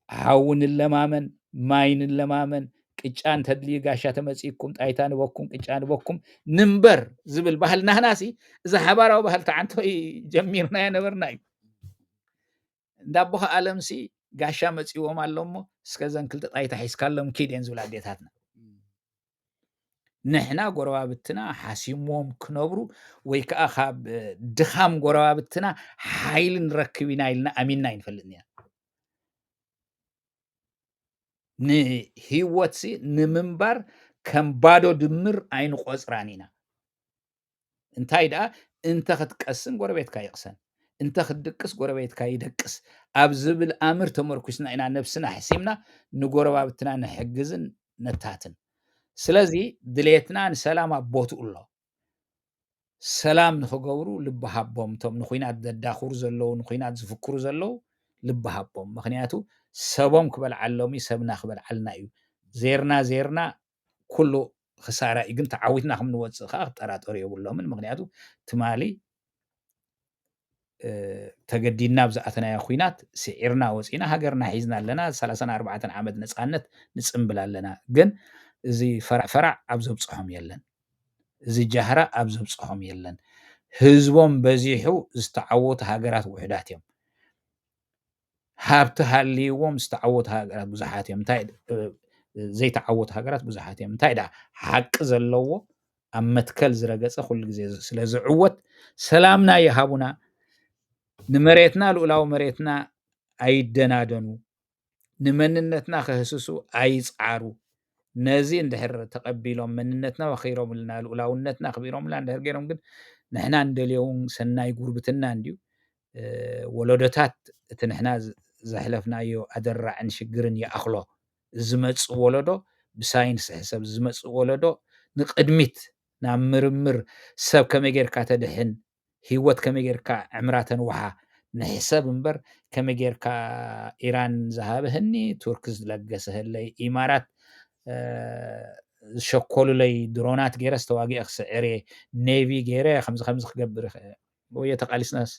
ሓዊ ንለማመን፣ ማይ ንለማመን፣ ቅጫ እንተድልዩ ጋሻ ተመጺእኩም፣ ጣይታ ንበኩም፣ ቅጫ ንበኩም፣ ንንበር ዝብል ባህል ናህናሲ፣ እዚ ሓባራዊ ባህል ተዓንቶ ጀሚርናዮ ነበርና እዩ። እንዳ ኣቦኻ ኣለምሲ ጋሻ መጺዎም ኣሎ እሞ፣ እስከ ዘን ክልተ ጣይታ ሒዝካሎም ኪድ እየን ዝብላ ኣዴታትና። ንሕና ጎረባብትና ሓሲሞም ክነብሩ ወይ ከኣ ካብ ድኻም ጎረባብትና ሓይሊ ንረክብ ኢና ኢልና ኣሚንና ኣይንፈልጥን ኢና። ንህይወትሲ ንምንባር ከም ባዶ ድምር ኣይንቆጽራን ኢና። እንታይ ደኣ፣ እንተ ክትቀስን ጎረቤትካ ይቕሰን፣ እንተ ክትድቅስ ጎረቤትካ ይደቅስ ኣብ ዝብል ኣምር ተመርኩስና ኢና ነብስና ሕሲምና ንጎረባብትና ንሕግዝን ነታትን። ስለዚ ድሌትና ንሰላም ኣብ ቦትኡ ኣሎ። ሰላም ንኽገብሩ ልቢ ሃቦም። እቶም ንኹናት ዘዳኽሩ ዘለዉ፣ ንኹናት ዝፍክሩ ዘለዉ ልቢ ሃቦም። ምኽንያቱ ሰቦም ክበልዓሎም እዩ፣ ሰብና ክበልዓልና እዩ። ዜርና ዜርና ኩሉ ክሳራ እዩ። ግን ተዓዊትና ከም ንወጽእ ከኣ ክጠራጠሩ የብሎምን። ምኽንያቱ ትማሊ፣ እ፣ ተገዲድና ኣብ ዝኣተናዮ ኲናት ስዒርና ወጺና፣ ሃገርና ሒዝና ኣለና። ሰላሳን ኣርባዕተን ዓመት ነጻነት ንጽምብል ኣለና። ግን እዚ ፈራዕ ፈራዕ ኣብ ዘብጽሖም የለን። እዚ ጃህራ ኣብ ዘብጽሖም የለን። ህዝቦም በዚሑ ዝተዓወቱ ሃገራት ውሑዳት እዮም። ሃብቲ ሃልይዎም ዝተዓወቱ ሃገራት ብዙሓት እዮም። እንታይ፣ እ፣ ዘይተዓወቱ ሃገራት ብዙሓት እዮም። እንታይ ደኣ፣ ሓቂ ዘለዎ ኣብ መትከል ዝረገጸ ኩሉ ግዜ ስለ ዝዕወት፣ ሰላምና ይሃቡና፣ ንመሬትና፣ ልኡላዊ መሬትና ኣይደናደኑ፣ ንመንነትና ከህስሱ ኣይጽዓሩ። ነዚ እንድሕር ተቐቢሎም፣ መንነትና ወኺሮምልና፣ ልኡላውነትና ኣኽቢሮምልና እንድሕር ገይሮም፣ ግን ንሕና እንደልዮ እውን ሰናይ ጉርብትና እንድዩ። እ፣ ወለዶታት እቲ ንሕና ዝ-፣ ዘሕለፍናዮ ኣደራዕን ሽግርን ይኣኽሎ። ዝመጽእ ወለዶ ብሳይንስ ሕሰብ፣ ዝመጽእ ወለዶ ንቕድሚት ናብ ምርምር፣ ሰብ ከመይ ጌርካ ተድሕን፣ ህይወት ከመይ ጌርካ ዕምራ ተንውሓ ንሕሰብ እምበር፣ ከመይ ጌርካ ኢራን ዝሃበህኒ፣ ቱርክ ዝለገሰህለይ፣ ኢማራት፣ እ፣ ዝሸኮሉለይ ድሮናት ገይረስ ተዋጊአ ክስዕር እየ፣ ኔቪ ገይረ ከምዚ ከምዚ ክገብር እየ። ወዮ ተቃሊስናስ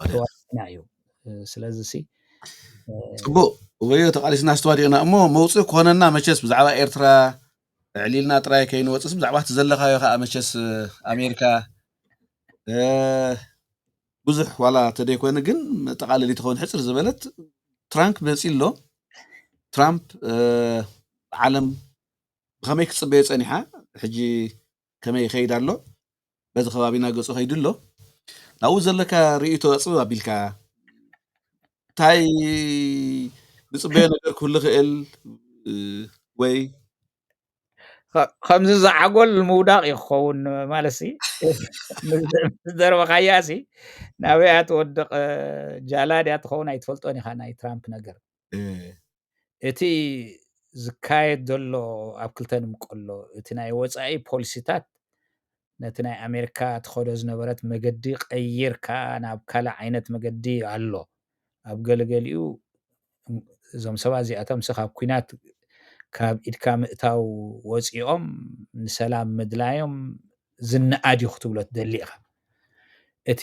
ተዋጊእና እዩ። እ፣ ስለዚ ሲ፣ እ፣ ጽቡቕ፣ ወዮ ተቃሊስናስ ተዋዲቕና እሞ መውጽኢ ክኾነና መቸስ ብዛዕባ ኤርትራ ኣዕሊልና ጥራይ ከይንወጽእስ ብዛዕባ እቲ ዘለኻዮ ከኣ መቸስ፣ እ፣ ኣሜሪካ፣ እ፣ ብዙሕ ዋላ ተደይኮነ ግን መጠቓለሊ ትኸውን ሕፅር ዝበለት ትራምፕ መፂ ኣሎ። ትራምፕ ዓለም ብኸመይ ክትፅበዮ ፀኒሓ፣ ሕጂ ከመይ ይኸይድ ኣሎ፣ በዚ ከባቢና ገፁ ከይዱ ኣሎ። ናብኡ ዘለካ ርእይቶ ኣፅብብ ኣቢልካ እንታይ ዝፅበዮ ነገር ክህሉ ክእል ወይ ከምዚ ዝዓጎል ምውዳቕ እዩ ክኸውን ማለት ሲ። ዘረበኻያ ሲ ናበይ ትወድቕ፣ ጃላ ድያ ትኸውን ኣይትፈልጦን ኢኻ ናይ ትራምፕ ነገር። እቲ ዝካየድ ዘሎ ኣብ ክልተ ንምቀሎ እቲ ናይ ወፃኢ ፖሊሲታት ነቲ ናይ ኣሜሪካ ትኸዶ ዝነበረት መገዲ ቀይርካ ናብ ካልእ ዓይነት መገዲ ኣሎ። ኣብ ገለገሊኡ እዞም ሰባት እዚኣቶም ስ ካብ ኩናት ካብ ኢድካ ምእታው ወፂኦም ንሰላም ምድላዮም ዝነኣድ እዩ ክትብሎ ትደሊ ኢኻ። እቲ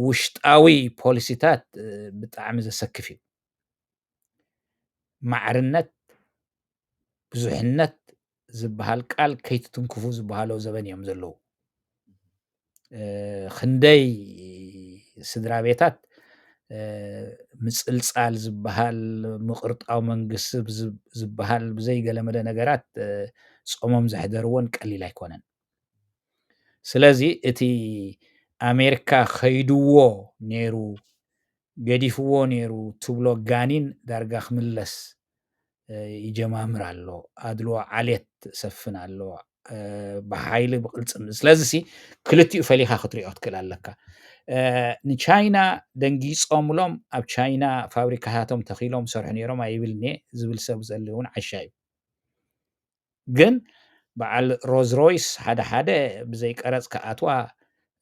ውሽጣዊ ፖሊሲታት ብጣዕሚ ዘሰክፍ እዩ። ማዕርነት፣ ብዙሕነት ዝበሃል ቃል ከይትትንክፉ ዝበሃሎ ዘበን እዮም ዘለዉ። ክንደይ ስድራ ቤታት ምፅልፃል ዝበሃል፣ ምቕርጣው መንግስቲ ዝበሃል ብዘይገለመለ ነገራት ፆሞም ዘሕደርዎን ቀሊል ኣይኮነን። ስለዚ እቲ ኣሜሪካ ከይድዎ ነይሩ፣ ገዲፍዎ ነይሩ ትብሎ ጋኒን ዳርጋ ክምለስ ይጀማምር ኣሎ። ኣድልዎ ዓሌት ሰፍን ኣሎ፣ ብሓይሊ ብቅልፅም። ስለዚ ሲ ክልቲኡ ፈሊኻ ክትሪኦ ክትክእል ኣለካ። ንቻይና ደንጊፆምሎም ኣብ ቻይና ፋብሪካታቶም ተኺሎም ሰርሑ ነይሮም ኣይብልኒ ዝብል ሰብ ዘለ እውን ዓሻ እዩ። ግን በዓል ሮዝ ሮይስ ሓደ ሓደ ብዘይ ቀረፅ ክኣትዋ፣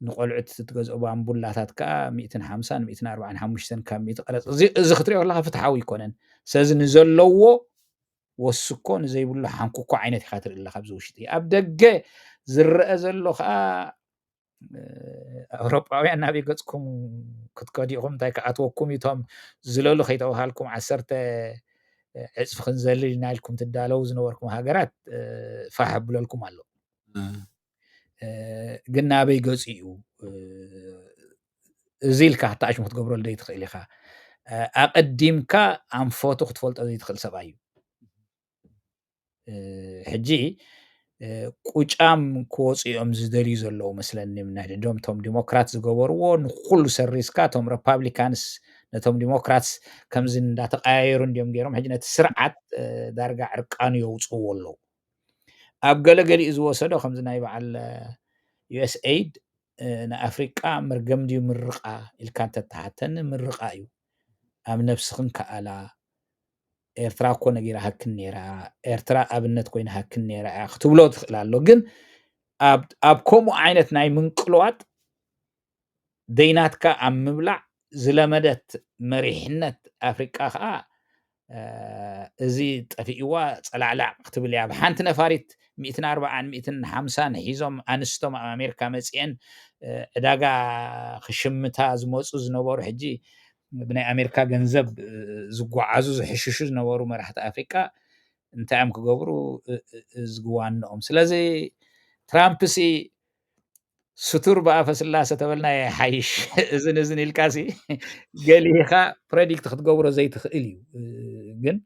ንቆልዑት ትገዝኦ ባምቡላታት ከዓ ሚእትን ሓምሳን ሚእትን ኣርባዓን ሓሙሽተን ካብ ሚእቲ ቀረፅ። እዚ ክትሪኦ ከለካ ፍትሓዊ ይኮነን። ስለዚ ንዘለዎ ወስኮ ንዘይብሉ ሓንኩኮ ዓይነት ኢካ ትርኢ ኣለካ ኣብዚ ውሽጢ። ኣብ ደገ ዝረአ ዘሎ ከዓ ኣውሮጳውያን ናበይ ገፅኩም ክትከዱ ኢኹም፣ እንታይ ክኣትወኩም እዩ፣ እቶም ዝለሉ ከይተባሃልኩም ዓሰርተ ዕፅፊ ክንዘልል ኢና ኢልኩም ትዳለዉ ዝነበርኩም ሃገራት ፋሕ ኣብለልኩም ኣሎ። ግን ናበይ ገፁ እዩ እዚ ኢልካ ክተኣሽሙ ክትገብረሉ ዘይትኽእል ኢኻ። ኣቐዲምካ ኣንፈቱ ክትፈልጦ ዘይትኽእል ሰብኣይ እዩ። ሕጂ ቁጫም ክወፁ እዮም ዝደልዩ ዘለዉ መስለኒ። ነሕድዶም እቶም ዲሞክራት ዝገበርዎ ንኩሉ ሰሪዝካ፣ እቶም ሪፓብሊካንስ ነቶም ዲሞክራትስ ከምዚ እንዳተቀያየሩ እንዲዮም ገይሮም። ሕጂ ነቲ ስርዓት ዳርጋ ዕርቃኑ የውፅዎ ኣለዉ። ኣብ ገለገሊኡ ዝወሰዶ ከምዚ ናይ በዓል ዩኤስኤይድ ንኣፍሪቃ መርገም ድዩ ምርቃ ኢልካ እንተተሓተኒ ምርቃ እዩ። ኣብ ነብስኽን ከኣላ ኤርትራ እኮ ነጊራሃክን ነይራ፣ ኤርትራ ኣብነት ኮይናሃክን ነይራ እያ ክትብሎ ትኽእል ኣሎ። ግን ኣብ ከምኡ ዓይነት ናይ ምንቅልዋጥ ደይናትካ ኣብ ምብላዕ ዝለመደት መሪሕነት ኣፍሪቃ ከዓ እዚ ጠፊእዋ ጸላዕላዕ ክትብል እያ። ብሓንቲ ነፋሪት ሚእትን ኣርባዓን ሚእትን ሓምሳን ሒዞም ኣንስቶም ኣብ ኣሜሪካ መጺኤን ዕዳጋ ክሽምታ ዝመፁ ዝነበሩ፣ ሕጂ ብናይ ኣሜሪካ ገንዘብ ዝጓዓዙ ዝሕሽሹ ዝነበሩ መራሕቲ ኣፍሪቃ እንታይ እዮም ክገብሩ ዝግዋንኦም። ስለዚ ትራምፕ ሲ ስቱር ብኣፈ ስላሰ ተበልና ይሓይሽ። እዝን እዝን ኢልካ ሲ ገሊኻ ፕሬዲክት ክትገብሮ ዘይትኽእል እዩ። ግን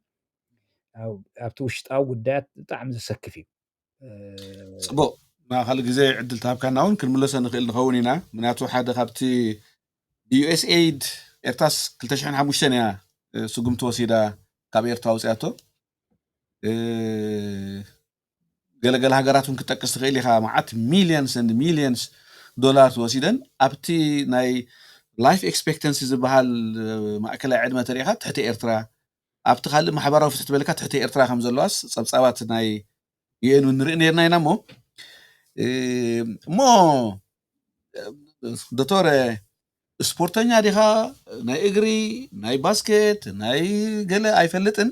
ኣብቲ ውሽጣዊ ጉዳያት ብጣዕሚ ዘሰክፍ እዩ። ፅቡቅ፣ ንኻልእ ግዜ ዕድል ተሃብካና እውን ክንምለሶ ንኽእል ንኸውን ኢና። ምክንያቱ ሓደ ካብቲ ብዩኤስኤይድ ኤርትራስ ክልተ ሽሕን ሓሙሽተን እያ ስጉምቲ ወሲዳ ካብ ኤርትራ ኣውፅያቶ። ገለገለ ሃገራት እውን ክጠቅስ ትኽእል ኢኻ። መዓት ሚሊየንስ ን ሚሊየንስ ዶላር ተወሲደን ኣብቲ ናይ ላይፍ ኤክስፔክተንሲ ዝበሃል ማእከላይ ዕድመ ተሪኢኻ ትሕቲ ኤርትራ፣ ኣብቲ ካልእ ማሕበራዊ ፍትሒ ትበልካ ትሕቲ ኤርትራ ከም ዘለዋስ ጸብጻባት ናይ ዩኤን እውን ንርኢ ነርና ኢና። እሞ እሞ ዶክተር ስፖርተኛ ዲኻ? ናይ እግሪ፣ ናይ ባስኬት፣ ናይ ገለ ኣይፈልጥን።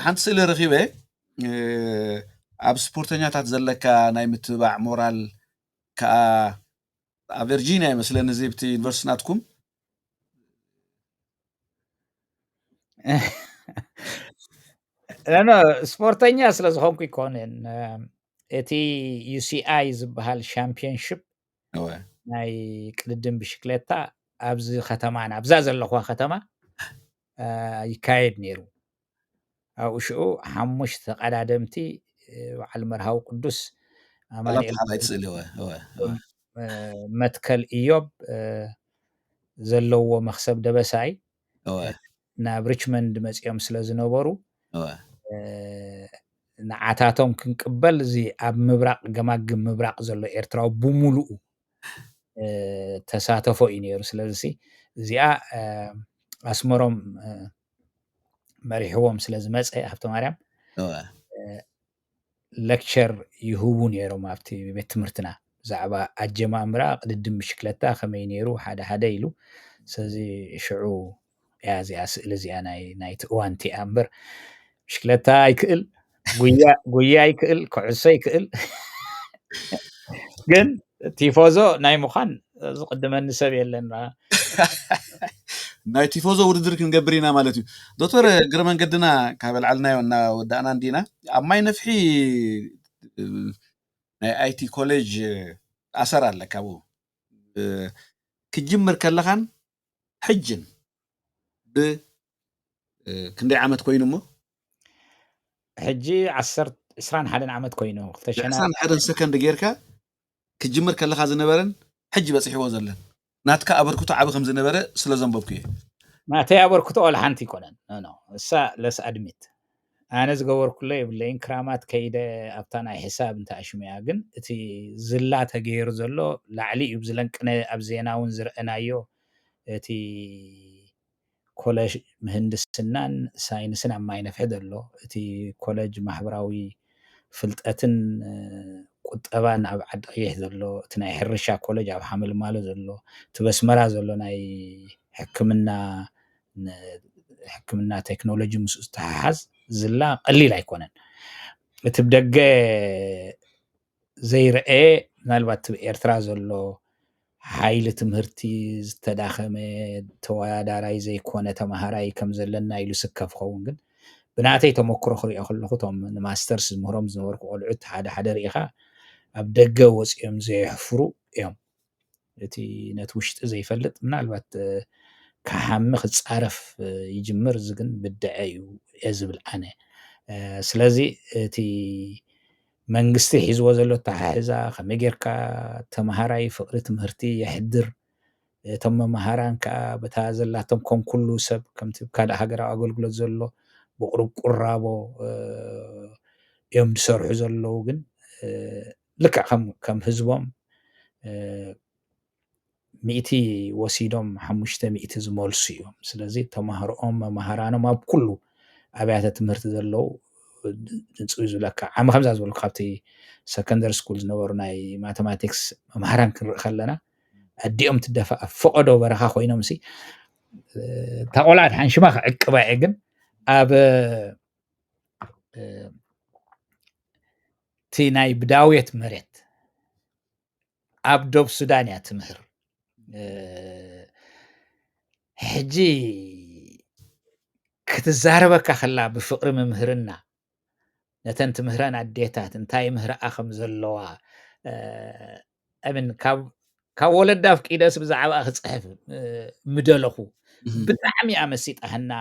ሓንቲ ስእሊ ረኺበ፣ ኣብ ስፖርተኛታት ዘለካ ናይ ምትብባዕ ሞራል ከዓ ኣብ ቨርጂኒያ ይመስለኒ እዚ ብቲ ዩኒቨርሲቲ ናትኩም። ስፖርተኛ ስለ ዝኾንኩ ይኮንን። እቲ ዩሲኣይ ዝበሃል ሻምፒዮንሽፕ ናይ ቅድድም ብሽክለታ ኣብዚ ከተማና ኣብዛ ዘለኹዋ ከተማ ይካየድ ነይሩ። ኣብኡ ሽዑ ሓሙሽተ ተቐዳደምቲ በዓል መርሃዊ ቅዱስ፣ ኣማኑኤል ሓላይ ትስእሊ እወ እወ እወ መትከል ኢዮብ ዘለውዎ መኽሰብ ደበሳይ እወ ናብ ሪችመንድ መፂኦም ስለ ዝነበሩ እወ ንዓታቶም ክንቅበል እዚ ኣብ ምብራቕ ገማግም ምብራቕ ዘሎ ኤርትራዊ ብምሉኡ ተሳተፎ እዩ ነይሩ። ስለዚ እዚኣ ኣስመሮም መሪሕዎም ስለ ዝመፀ ሃብተ ማርያም እወ ሌክቸር ይህቡ ነይሮም ኣብቲ ቤት ትምህርትና ብዛዕባ ኣጀማምራ ቅድድም ብሽክለታ ከመይ ነይሩ ሓደ ሓደ ኢሉ። ስለዚ ሽዑ እያ እዚኣ ስእሊ እዚኣ ናይ ናይቲ እዋን እቲኣ እምበር ብሽክለታ ኣይክእል፣ ጉያ ጉያ ኣይክእል፣ ኩዕሶ ኣይክእል ግን ቲፎዞ ናይ ምዃን ዝቕድመኒ ሰብ የለን። ናይ ቲፎዞ ውድድር ክንገብር ኢና ማለት እዩ። ዶክተር እግረ መንገድና ካብ ኣልዓልናዮ እናወዳእና እንዲና ኣብ ማይ ነፍሒ ናይ ኣይቲ ኮሌጅ ኣሰር ኣለካ ብኡ ክጅምር ከለኻን ሕጅን ብ ክንደይ ዓመት ኮይኑ እሞ ሕጂ ዓሰርተ ዕስራን ሓደን ዓመት ኮይኑ ክልተ ሸና ዕስራን ሓደን ሰከንድ ጌርካ ክጅምር ከለኻ ዝነበረን ሕጂ በፂሕዎ ዘለን ናትካ ኣበርክቶ ዓቢ ከም ዝነበረ ስለ ዘንበብኩ እየ። ናተይ ኣበርክቶ ዋላ ሓንቲ ኣይኮነን። ኖ፣ ኖ፣ እሳ ለስ ኣድሚት ኣነ ዝገበርኩሎ የብለይን። ክራማት ከይደ ኣብታ ናይ ሕሳብ እንተ ኣሽሙያ ግን እቲ ዝላ ተገይሩ ዘሎ ላዕሊ እዩ ብዝለንቅነ ኣብ ዜና እውን ዝረአናዮ እቲ ኮለጅ ምህንድስናን ሳይንስን ኣብ ማይ ነፍሒ ዘሎ እቲ ኮለጅ ማሕበራዊ ፍልጠትን ቁጠባን ኣብ ዓዲ ቀይሕ ዘሎ እቲ ናይ ሕርሻ ኮለጅ ኣብ ሓመልማሎ ዘሎ እቲ በስመራ ዘሎ ናይ ሕክምና ሕክምና ቴክኖሎጂ ምስ ዝተሓሓዝ ዝላ ቀሊል ኣይኮነን። እቲ ብደገ ዘይረአ ምናልባት እቲ ኤርትራ ዘሎ ሓይሊ ትምህርቲ ዝተዳኸመ ተወዳዳራይ ዘይኮነ ተማሃራይ ከም ዘለና ኢሉ ስከፍ ኸውን ግን ብናተይ ተመክሮ ክሪኦ ከለኹ እቶም ንማስተርስ ዝምህሮም ዝነበርኩ ቆልዑት ሓደ ሓደ ርኢኻ ኣብ ደገ ወፂኦም ዘየሕፍሩ እዮም። እቲ ነቲ ውሽጢ ዘይፈልጥ ምናልባት ክሓሚ ክፃረፍ ይጅምር። እዚ ግን ብድዐ እዩ እየ ዝብል ኣነ። ስለዚ እቲ መንግስቲ ሒዝዎ ዘሎ ኣተሓሕዛ ከመይ ጌርካ ተምሃራይ ፍቕሪ ትምህርቲ የሕድር፣ እቶም መምሃራን ከዓ በታ ዘላቶም ከም ኩሉ ሰብ ከምቲ ካልእ ሃገራዊ ኣገልግሎት ዘሎ ብቕሩብ ቁራቦ እዮም ዝሰርሑ ዘለዉ። ግን ልክዕ ከም ህዝቦም ሚእቲ ወሲዶም ሓሙሽተ ሚእቲ ዝመልሱ እዮም። ስለዚ ተማሃሮኦም መማህራኖም ኣብ ኩሉ ኣብያተ ትምህርቲ ዘለዉ ድንፅው ዝብለካ ዓሚ ከምዛ ዝበልኩ ካብቲ ሰከንደሪ ስኩል ዝነበሩ ናይ ማቴማቲክስ መምሃራን ክንርኢ ከለና ኣዲኦም ትደፋ ኣብ ፈቐዶ በረኻ ኮይኖም ሲ እታ ቆልዓ ድሓን ሽማ ክዕቅባ እየ ግን ኣብ እቲ ናይ ብዳውየት መሬት ኣብ ዶብ ሱዳን እያ ትምህር። ሕጂ ክትዛረበካ ከላ ብፍቕሪ ምምህርና ነተን ትምህረን ኣዴታት እንታይ ምህርኣ ከም ዘለዋ ምን ካብ ወለዳ ኣፍቂደስ ብዛዕባ ክፅሕፍ ምደለኹ። ብጣዕሚ እያ መሲጣህና።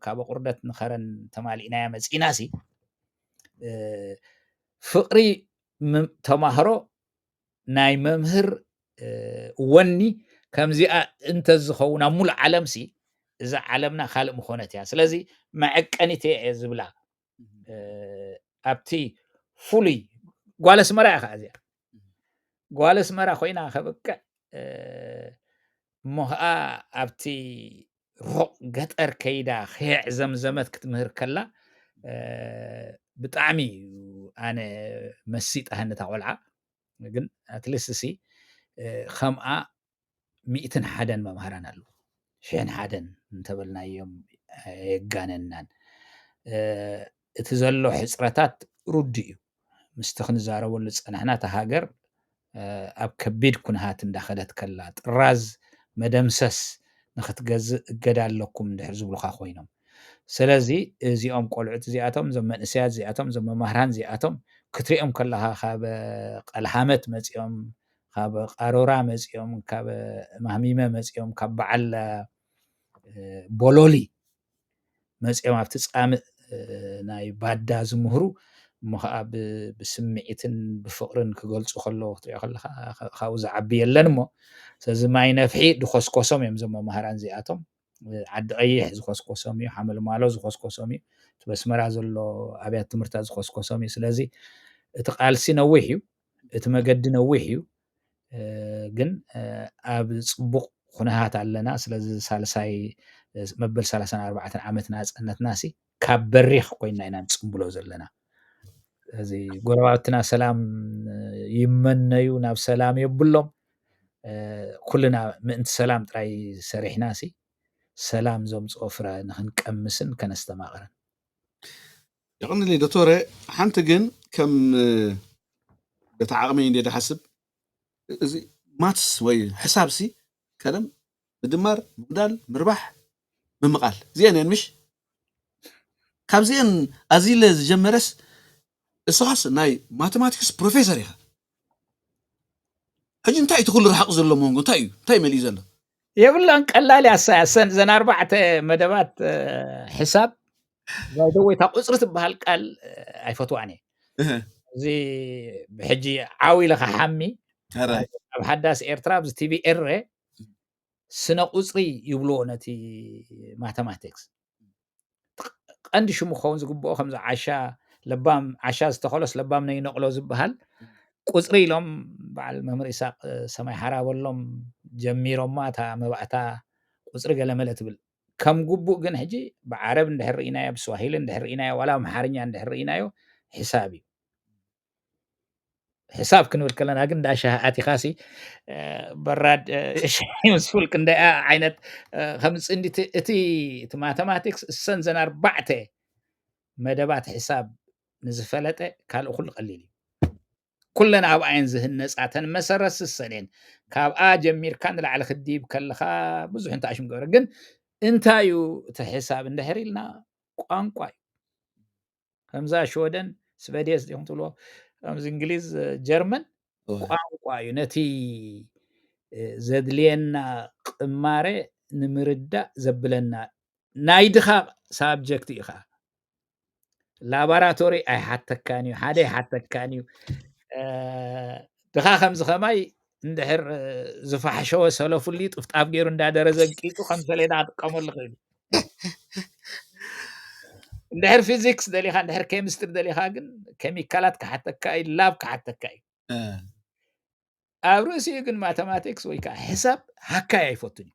ካብ ቁርደት ንኸረን ተማሊእናያ መፂና ሲ ፍቕሪ ተማህሮ ናይ መምህር ወኒ ከምዚኣ እንተዝኸውን ኣብ ሙሉእ ዓለም ሲ እዛ ዓለምና ካልእ ምኾነት እያ። ስለዚ መዐቀኒት እየ ዝብላ ኣብቲ ፍሉይ ጓል ኣስመራ እያ ከዓ እዚኣ ጓል ኣስመራ ኮይና ከብቅዕ እሞ ከዓ ኣብቲ ሩቕ ገጠር ከይዳ ከየዕዘምዘመት ክትምህር ከላ ብጣዕሚ እዩ ኣነ መሲጣህኒ እታ ቆልዓ። ግን ኣትሊስት ሲ ከምኣ ሚእትን ሓደን መምሃራን ኣለዉ። ሽሕን ሓደን እንተበልናዮም ኣየጋነናን። እቲ ዘሎ ሕፅረታት ርዱእ እዩ። ምስቲ ክንዛረበሉ ዝፀናሕና እታ ሃገር ኣብ ከቢድ ኩነሃት እንዳኸደት ከላ ጥራዝ መደምሰስ ንክትገዝእ እገዳ ኣለኩም እንድሕር ዝብሉካ ኮይኖም። ስለዚ እዚኦም ቆልዑት እዚኣቶም እዞም መንእሰያት እዚኣቶም እዞም መማህራን እዚኣቶም ክትሪኦም ከለካ ካብ ቀልሃመት መፂኦም ካብ ቃሮራ መፂኦም፣ ካብ ማህሚመ መፂኦም፣ ካብ በዓል ቦሎሊ መፂኦም ኣብቲ ፃምእ ናይ ባዳ ዝምህሩ እሞ ከዓ ብስምዒትን ብፍቕርን ክገልፁ ከለዉ ክትሪኦ ከለካ ካብኡ ዝዓቢ የለን። እሞ ስለዚ ማይ ነፍሒ ድኮስኮሶም እዮም እዞም መምህራን እዚኣቶም። ዓዲ ቀይሕ ዝኮስኮሶም እዩ፣ ሓመልማሎ ዝኮስኮሶም እዩ፣ እቲ በስመራ ዘሎ ኣብያት ትምህርታ ዝኮስኮሶም እዩ። ስለዚ እቲ ቃልሲ ነዊሕ እዩ፣ እቲ መገዲ ነዊሕ እዩ። ግን ኣብ ፅቡቕ ኩነታት ኣለና። ስለዚ ሳልሳይ መበል ሰላሳን ኣርባዕተን ዓመት ናፅነትና ሲ ካብ በሪኽ ኮይና ኢና ንፅምብሎ ዘለና። እዚ ጎረባብትና ሰላም ይመነዩ፣ ናብ ሰላም የብሎም። ኩልና ምእንቲ ሰላም ጥራይ ሰሪሕና ሲ ሰላም ዘምፅኦ ፍረ ንክንቀምስን ከነስተማቕርን። የቐንለይ ዶክተረ። ሓንቲ ግን ከም በታ ዓቕመይ እንደ ድሓስብ እዚ ማትስ ወይ ሕሳብ ሲ ከለም ምድማር፣ ምጉዳል፣ ምርባሕ፣ ምምቓል እዚአን እየን ምሽ? ካብዚአን ኣዚለ ዝጀመረስ እስኻስ ናይ ማቴማቲክስ ፕሮፌሰር ኢኻ። ሕጂ እንታይ እቲ ኩሉ ርሓቕ ዘሎ መንጎ እንታይ እዩ? እንታይ መሊኡ ዘሎ? የብላን ቀላል ያሳ ያሰን ዘን ኣርባዕተ መደባት ሕሳብ ባይደወይ እታ ቁፅሪ ትበሃል ቃል ኣይፈትዋን እየ። እዚ ብሕጂ ዓው ኢለ ክሓሚ ኣብ ሓዳስ ኤርትራ ኣብዚ ቲቪ ኤረ ስነ ቁፅሪ ይብልዎ ነቲ ማተማቲክስ። ቀንዲ ሽሙ ክኸውን ዝግብኦ ከምዚ ዓሻ ለባም ዓሻ ዝተኸሎስ ለባም ነይነቕሎ ዝበሃል ቁፅሪ ኢሎም በዓል መምህር ኢሳቅ ሰማይ ሓራበሎም ጀሚሮማ እታ መባእታ ቁፅሪ ገለመለ ትብል። ከም ግቡእ ግን ሕጂ ብዓረብ እንድሕር ርኢናዮ፣ ብስዋሂሊ እንድሕር ርኢናዮ፣ ዋላ ኣምሓርኛ እንድሕር ርኢናዮ ሕሳብ እዩ። ሕሳብ ክንብል ከለና ግን ዳሻ ኣቲኻሲ በራድ ሻሂ ምስ ፉል ክንደያ ዓይነት ከምዚ እንዲ እቲ ማተማቲክስ እሰን ዘን ኣርባዕተ መደባት ሕሳብ ንዝፈለጠ ካልእ ኩሉ ቀሊል እዩ። ኩለን ኣብኣየን ዝህነፃ ተን መሰረት ስሰን እየን። ካብኣ ጀሚርካ ንላዕሊ ክድይብ ከለኻ ብዙሕ እንታይ ኣሽም ገብረ ግን እንታይ እዩ እቲ ሕሳብ እንድሕር ኢልና ቋንቋ እዩ። ከምዛ ሽወደን ስበዴስ ዲኹም ትብልዎ ከምዚ እንግሊዝ ጀርመን ቋንቋ እዩ። ነቲ ዘድልየና ቅማረ ንምርዳእ ዘብለና ናይ ድኻ ሳብጀክት እዩ ከዓ ላቦራቶሪ ኣይሓተካን እዩ፣ ሓደ ኣይሓተካን እዩ። ድኻ ከምዚ ከማይ እንድሕር ዝፋሕሸወ ሰለፉሊ ጥፍጣፍ ገይሩ እንዳደረ ዘንቂጡ ከም ሰሌዳ ክጥቀመሉ ክእል። እንድሕር ፊዚክስ ደሊኻ እንድሕር ኬሚስትሪ ደሊኻ ግን ኬሚካላት ክሓተካ እዩ፣ ላብ ክሓተካ እዩ። ኣብ ርእሲኡ ግን ማተማቲክስ ወይ ከዓ ሕሳብ ሃካይ ኣይፈቱን እዩ።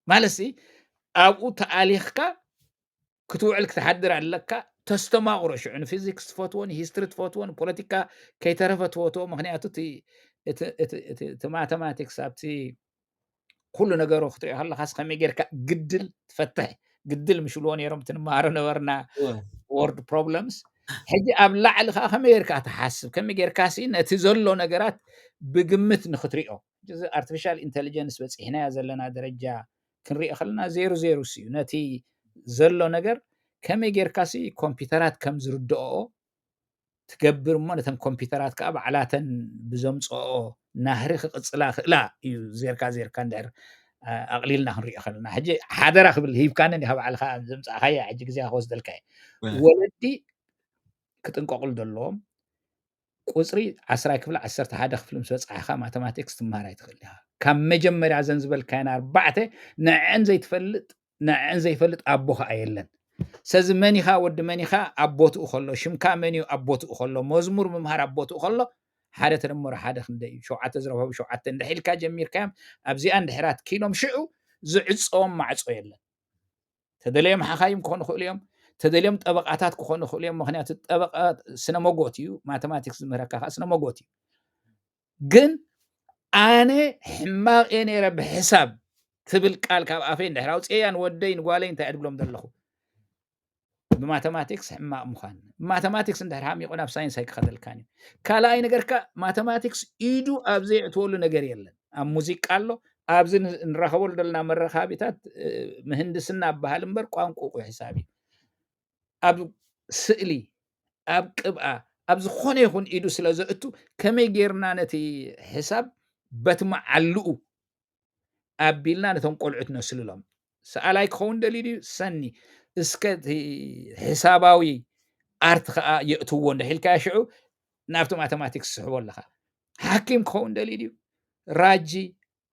ማለት ሲ ኣብኡ ተኣሊኽካ ክትውዕል ክትሓድር ኣለካ። ተስተማቕሮ ሽዑ ንፊዚክስ ትፈትዎ፣ ንሂስትሪ ትፈትዎ፣ ንፖለቲካ ከይተረፈ ትፈትዎ። ምክንያቱ እቲ ማተማቲክስ ኣብቲ ኩሉ ነገሩ ክትሪኦ ከለካስ ከመይ ጌርካ ግድል ትፈትሕ ግድል ምሽልዎ ነይሮም እቲ ንመሃሮ ነበርና ወርድ ፕሮብለምስ። ሕጂ ኣብ ላዕሊ ከዓ ከመይ ጌርካ ትሓስብ ከመይ ጌርካ ሲ ነቲ ዘሎ ነገራት ብግምት ንክትሪኦ። ኣርቲፊሻል ኢንቴሊጀንስ በፂሕናዮ ዘለና ደረጃ ክንሪኦ ከለና ዜሩ ዜሩ እዩ። ነቲ ዘሎ ነገር ከመይ ጌርካ ሲ ኮምፒውተራት ከም ዝርድኦ ትገብር እሞ ነተን ኮምፒውተራት ከዓ ባዕላተን ብዘምፅኦ ናህሪ ክቅፅላ ክእላ እዩ። ዜርካ ዜርካ እንድሕር ኣቅሊልና ክንሪኦ ከለና ሕጂ ሓደራ ክብል ሂብካኒ እንዲካ ባዕልካ ዘምፃእካያ ሕጂ ግዜ ክወስደልካ እየ። ወለዲ ክጥንቀቁሉ ዘለዎም ቁፅሪ ዓስራይ ክፍሊ ዓሰርተ ሓደ ክፍሊ ምስ በፃሕካ ማተማቲክስ ትመሃር ኣይትኽእል ኢኻ። ካብ መጀመርያ ዘን ዝበልካየን ኣርባዕተ ንዐን ዘይትፈልጥ ንዐን ዘይፈልጥ ኣቦ ከዓ የለን። ሰዚ መኒኻ ወዲ መኒኻ ኣብ ቦትኡ ከሎ ሽምካ መን እዩ ኣብ ቦትኡ ከሎ መዝሙር ምምሃር ኣብ ቦትኡ ከሎ ሓደ ተደመሮ ሓደ ክንደይ እዩ ሸውዓተ ዝረኸቡ ሸውዓተ እንድሕ ኢልካ ጀሚርካዮም ኣብዚኣ እንድሕር ኣትኪሎም ሽዑ ዝዕፀዎም ማዕፆ የለን። ተደለዮም ሓኻይም ክኾኑ ይኽእሉ እዮም። ተደልዮም ጠበቃታት ክኾኑ ይኽእሉ እዮም። ምክንያቱ ጠበቃ ስነ መጎት እዩ። ማተማቲክስ ዝምህረካ ከዓ ስነ መጎት እዩ። ግን ኣነ ሕማቕ እየ ነይረ ብሕሳብ ትብል ቃል ካብ ኣፈይ እንድሕር ኣውፅኤያ ንወደይ ንጓለይ እንታይ እድብሎም ዘለኹ ብማተማቲክስ ሕማቕ ምዃን። ማተማቲክስ እንድሕር ሓሚቑ ናብ ሳይንስ ኣይክኸደልካን እዩ። ካልኣይ ነገርካ ማተማቲክስ ኢዱ ኣብ ዘየእትወሉ ነገር የለን። ኣብ ሙዚቃ ኣሎ፣ ኣብዚ ንራኸበሉ ዘለና መረኻቢታት ምህንድስና በሃል እምበር ቋንቁቁ ሕሳብ እዩ። ኣብ ስእሊ፣ ኣብ ቅብኣ፣ ኣብ ዝኾነ ይኹን ኢዱ ስለ ዘእቱ፣ ከመይ ጌርና ነቲ ሕሳብ በቲ መዓልኡ ኣቢልና ነቶም ቆልዑት ነስልሎም? ሰኣላይ ክኸውን ደልዩ ድዩ? ሰኒ፣ እስከ እቲ ሕሳባዊ ኣርት ከኣ የእትዎ እንድሒልካዮ፣ ሽዑ ናብቲ ማተማቲክስ ትስሕቦ ኣለኻ። ሓኪም ክኸውን ደልዩ ድዩ? ራጂ፣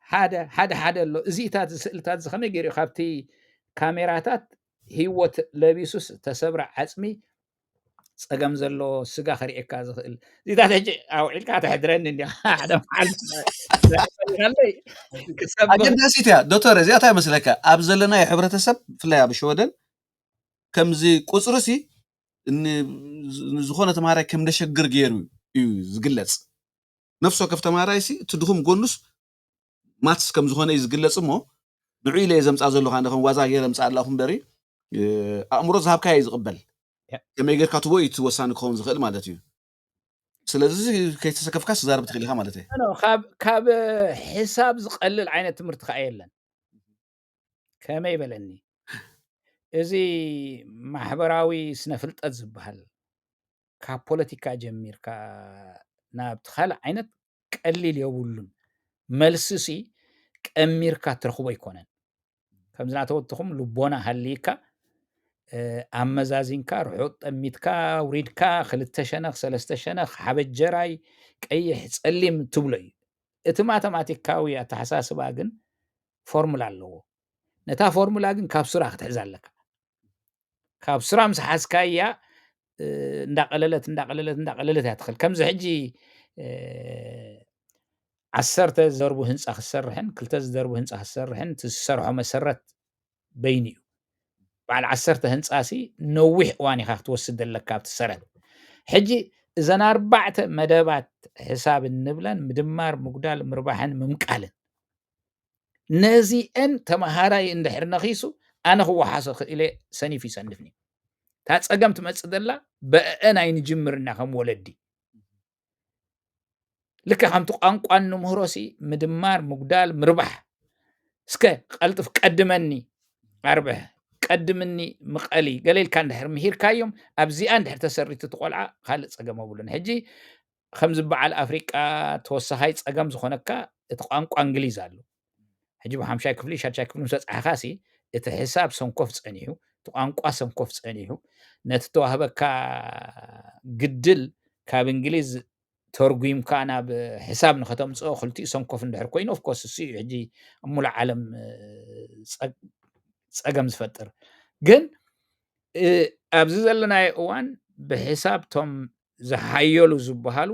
ሓደ ሓደ ሓደ ኣሎ። እዚታት፣ እዚ ስእልታት እዚ ከመይ ገይሩ እዩ ካብቲ ካሜራታት ህይወት ለቢሱስ ተሰብረ ዓጽሚ ጸገም ዘሎ ስጋ ከርእየካ ዝኽእል? እዚታት ሕጂ ኣውዒልካ ተሕድረኒ እንዲያ። ሓደ መዓልቲ ኣለይ ክሰብኽ። ኣገዳሲት እያ ዶክተር። እዚኣ እንታይ መስለካ፣ ኣብ ዘለናዮ ሕብረተሰብ፣ ብፍላይ ኣብ ሸወደን፣ ከምዚ ቁፅሪ ሲ ን-፣ ንዝኾነ ተምሃራይ ከም ደሸግር ገይሩ እዩ ዝግለፅ። ነፍሲ ወከፍ ተምሃራይ ሲ እቲ ድኹም ጎኑስ ማትስ ከም ዝኾነ እዩ ዝግለፅ እሞ፣ ንዑ ኢለ እየ ዘምፃ ዘለኹ፣ ኣነ ከም ዋዛ ገይረ ምፃ ኣለኹ እምበሪ፣ እ፣ ኣእምሮ ዝሃብካዮ እዩ ዝቕበል። ያ። ከመይ ጌርካ ትቦ እዩ እቲ ወሳኒ ክኸውን ዝኽእል ማለት እዩ። ስለዚ ከይተሰከፍካ ትዛረብ ትኽእል ኢኻ ማለት እዩ። ኖ፣ ካብ ካብ ሕሳብ ዝቐልል ዓይነት ትምህርቲ ከዓ የለን። ከመይ በለኒ፣ እዚ ማሕበራዊ ስነ ፍልጠት ዝበሃል ካብ ፖለቲካ ጀሚርካ ናብቲ ካልእ ዓይነት ቀሊል የብሉን። መልሲ ሲ ቀሚርካ ትረኽቦ ኣይኮነን። ከምዚ ናተወትኹም ልቦና ሃልይካ፣ እ፣ ኣመዛዚንካ፣ ርሑቕ ጠሚትካ፣ ውሪድካ፣ ክልተ ሸነኽ፣ ሰለስተ ሸነኽ፣ ሓበጀራይ፣ ቀይሕ፣ ጸሊም ትብሎ እዩ። እቲ ማተማቲካዊ ኣተሓሳስባ ግን ፎርሙላ ኣለዎ። ነታ ፎርሙላ ግን ካብ ሱራ ክትሕዛ ኣለካ። ካብ ሱራ ምስ ሓዝካያ፣ እ፣ እንዳቐለለት፣ እንዳቐለለት፣ እንዳቐለለት እያ ትኸል። ከምዚ ሕጂ፣ እ፣ ዓሰርተ ዝደርቡ ህንጻ ክትሰርሕን ክልተ ዝደርቡ ህንጻ ክትሰርሕን እቲ ዝሰርሖ መሰረት በይኑ እዩ። በዓል ዓሰርተ ህንጻ ሲ ነዊሕ እዋን ኢኻ ክትወስድ ዘለካ ኣብቲ ሰረት። ሕጂ እዘን ኣርባዕተ መደባት ሕሳብ እንብለን ምድማር፣ ምጉዳል፣ ምርባሕን ምምቃልን፣ ነዚአን ተመሃራይ እንድሕር ነኺሱ ኣነ ክወሓሶ ክእለ ሰኒፍ ይሰንፍኒ። እታ ጸገም ትመጽእ ዘላ በአአን ኣይንጅምርና ከም ወለዲ። ልክዕ ከምቲ ቋንቋ እንምህሮ ሲ ምድማር፣ ምጉዳል፣ ምርባሕ። እስከ ቀልጥፍ፣ ቀድመኒ ኣርብሕ፣ ቀድምኒ ምቐሊ፣ ገለ ኢልካ እንድሕር ምሂርካዮም፣ ኣብዚኣ እንድሕር ተሰሪቱ እቲ ቆልዓ ካልእ ጸገም የብሉን። ሕጂ ከምዚ በዓል ኣፍሪቃ ተወሳኻይ ጸገም ዝኾነካ እቲ ቋንቋ እንግሊዝ ኣሎ። ሕጂ ብሓምሻይ ክፍሊ፣ ሻድሻይ ክፍሊ ምስ በጻሕኻ ሲ እቲ ሕሳብ ሰንኮፍ ጸኒሑ፣ እቲ ቋንቋ ሰንኮፍ ጸኒሑ፣ ነቲ ተዋህበካ ግድል ካብ እንግሊዝ ተርጉምካ ናብ ሕሳብ ንኸተምጽኦ ክልቲኡ ሰንኮፍ እንድሕር ኮይኑ፣ of course፣ እሱ እዩ ሕጂ ኣብ ሙሉእ ዓለም፣ እ፣ ጸግ-፣ ጸገም ዝፈጥር። ግን፣ እ፣ ኣብዚ ዘለናዮ እዋን ብሕሳብ እቶም ዝሓየሉ ዝበሃሉ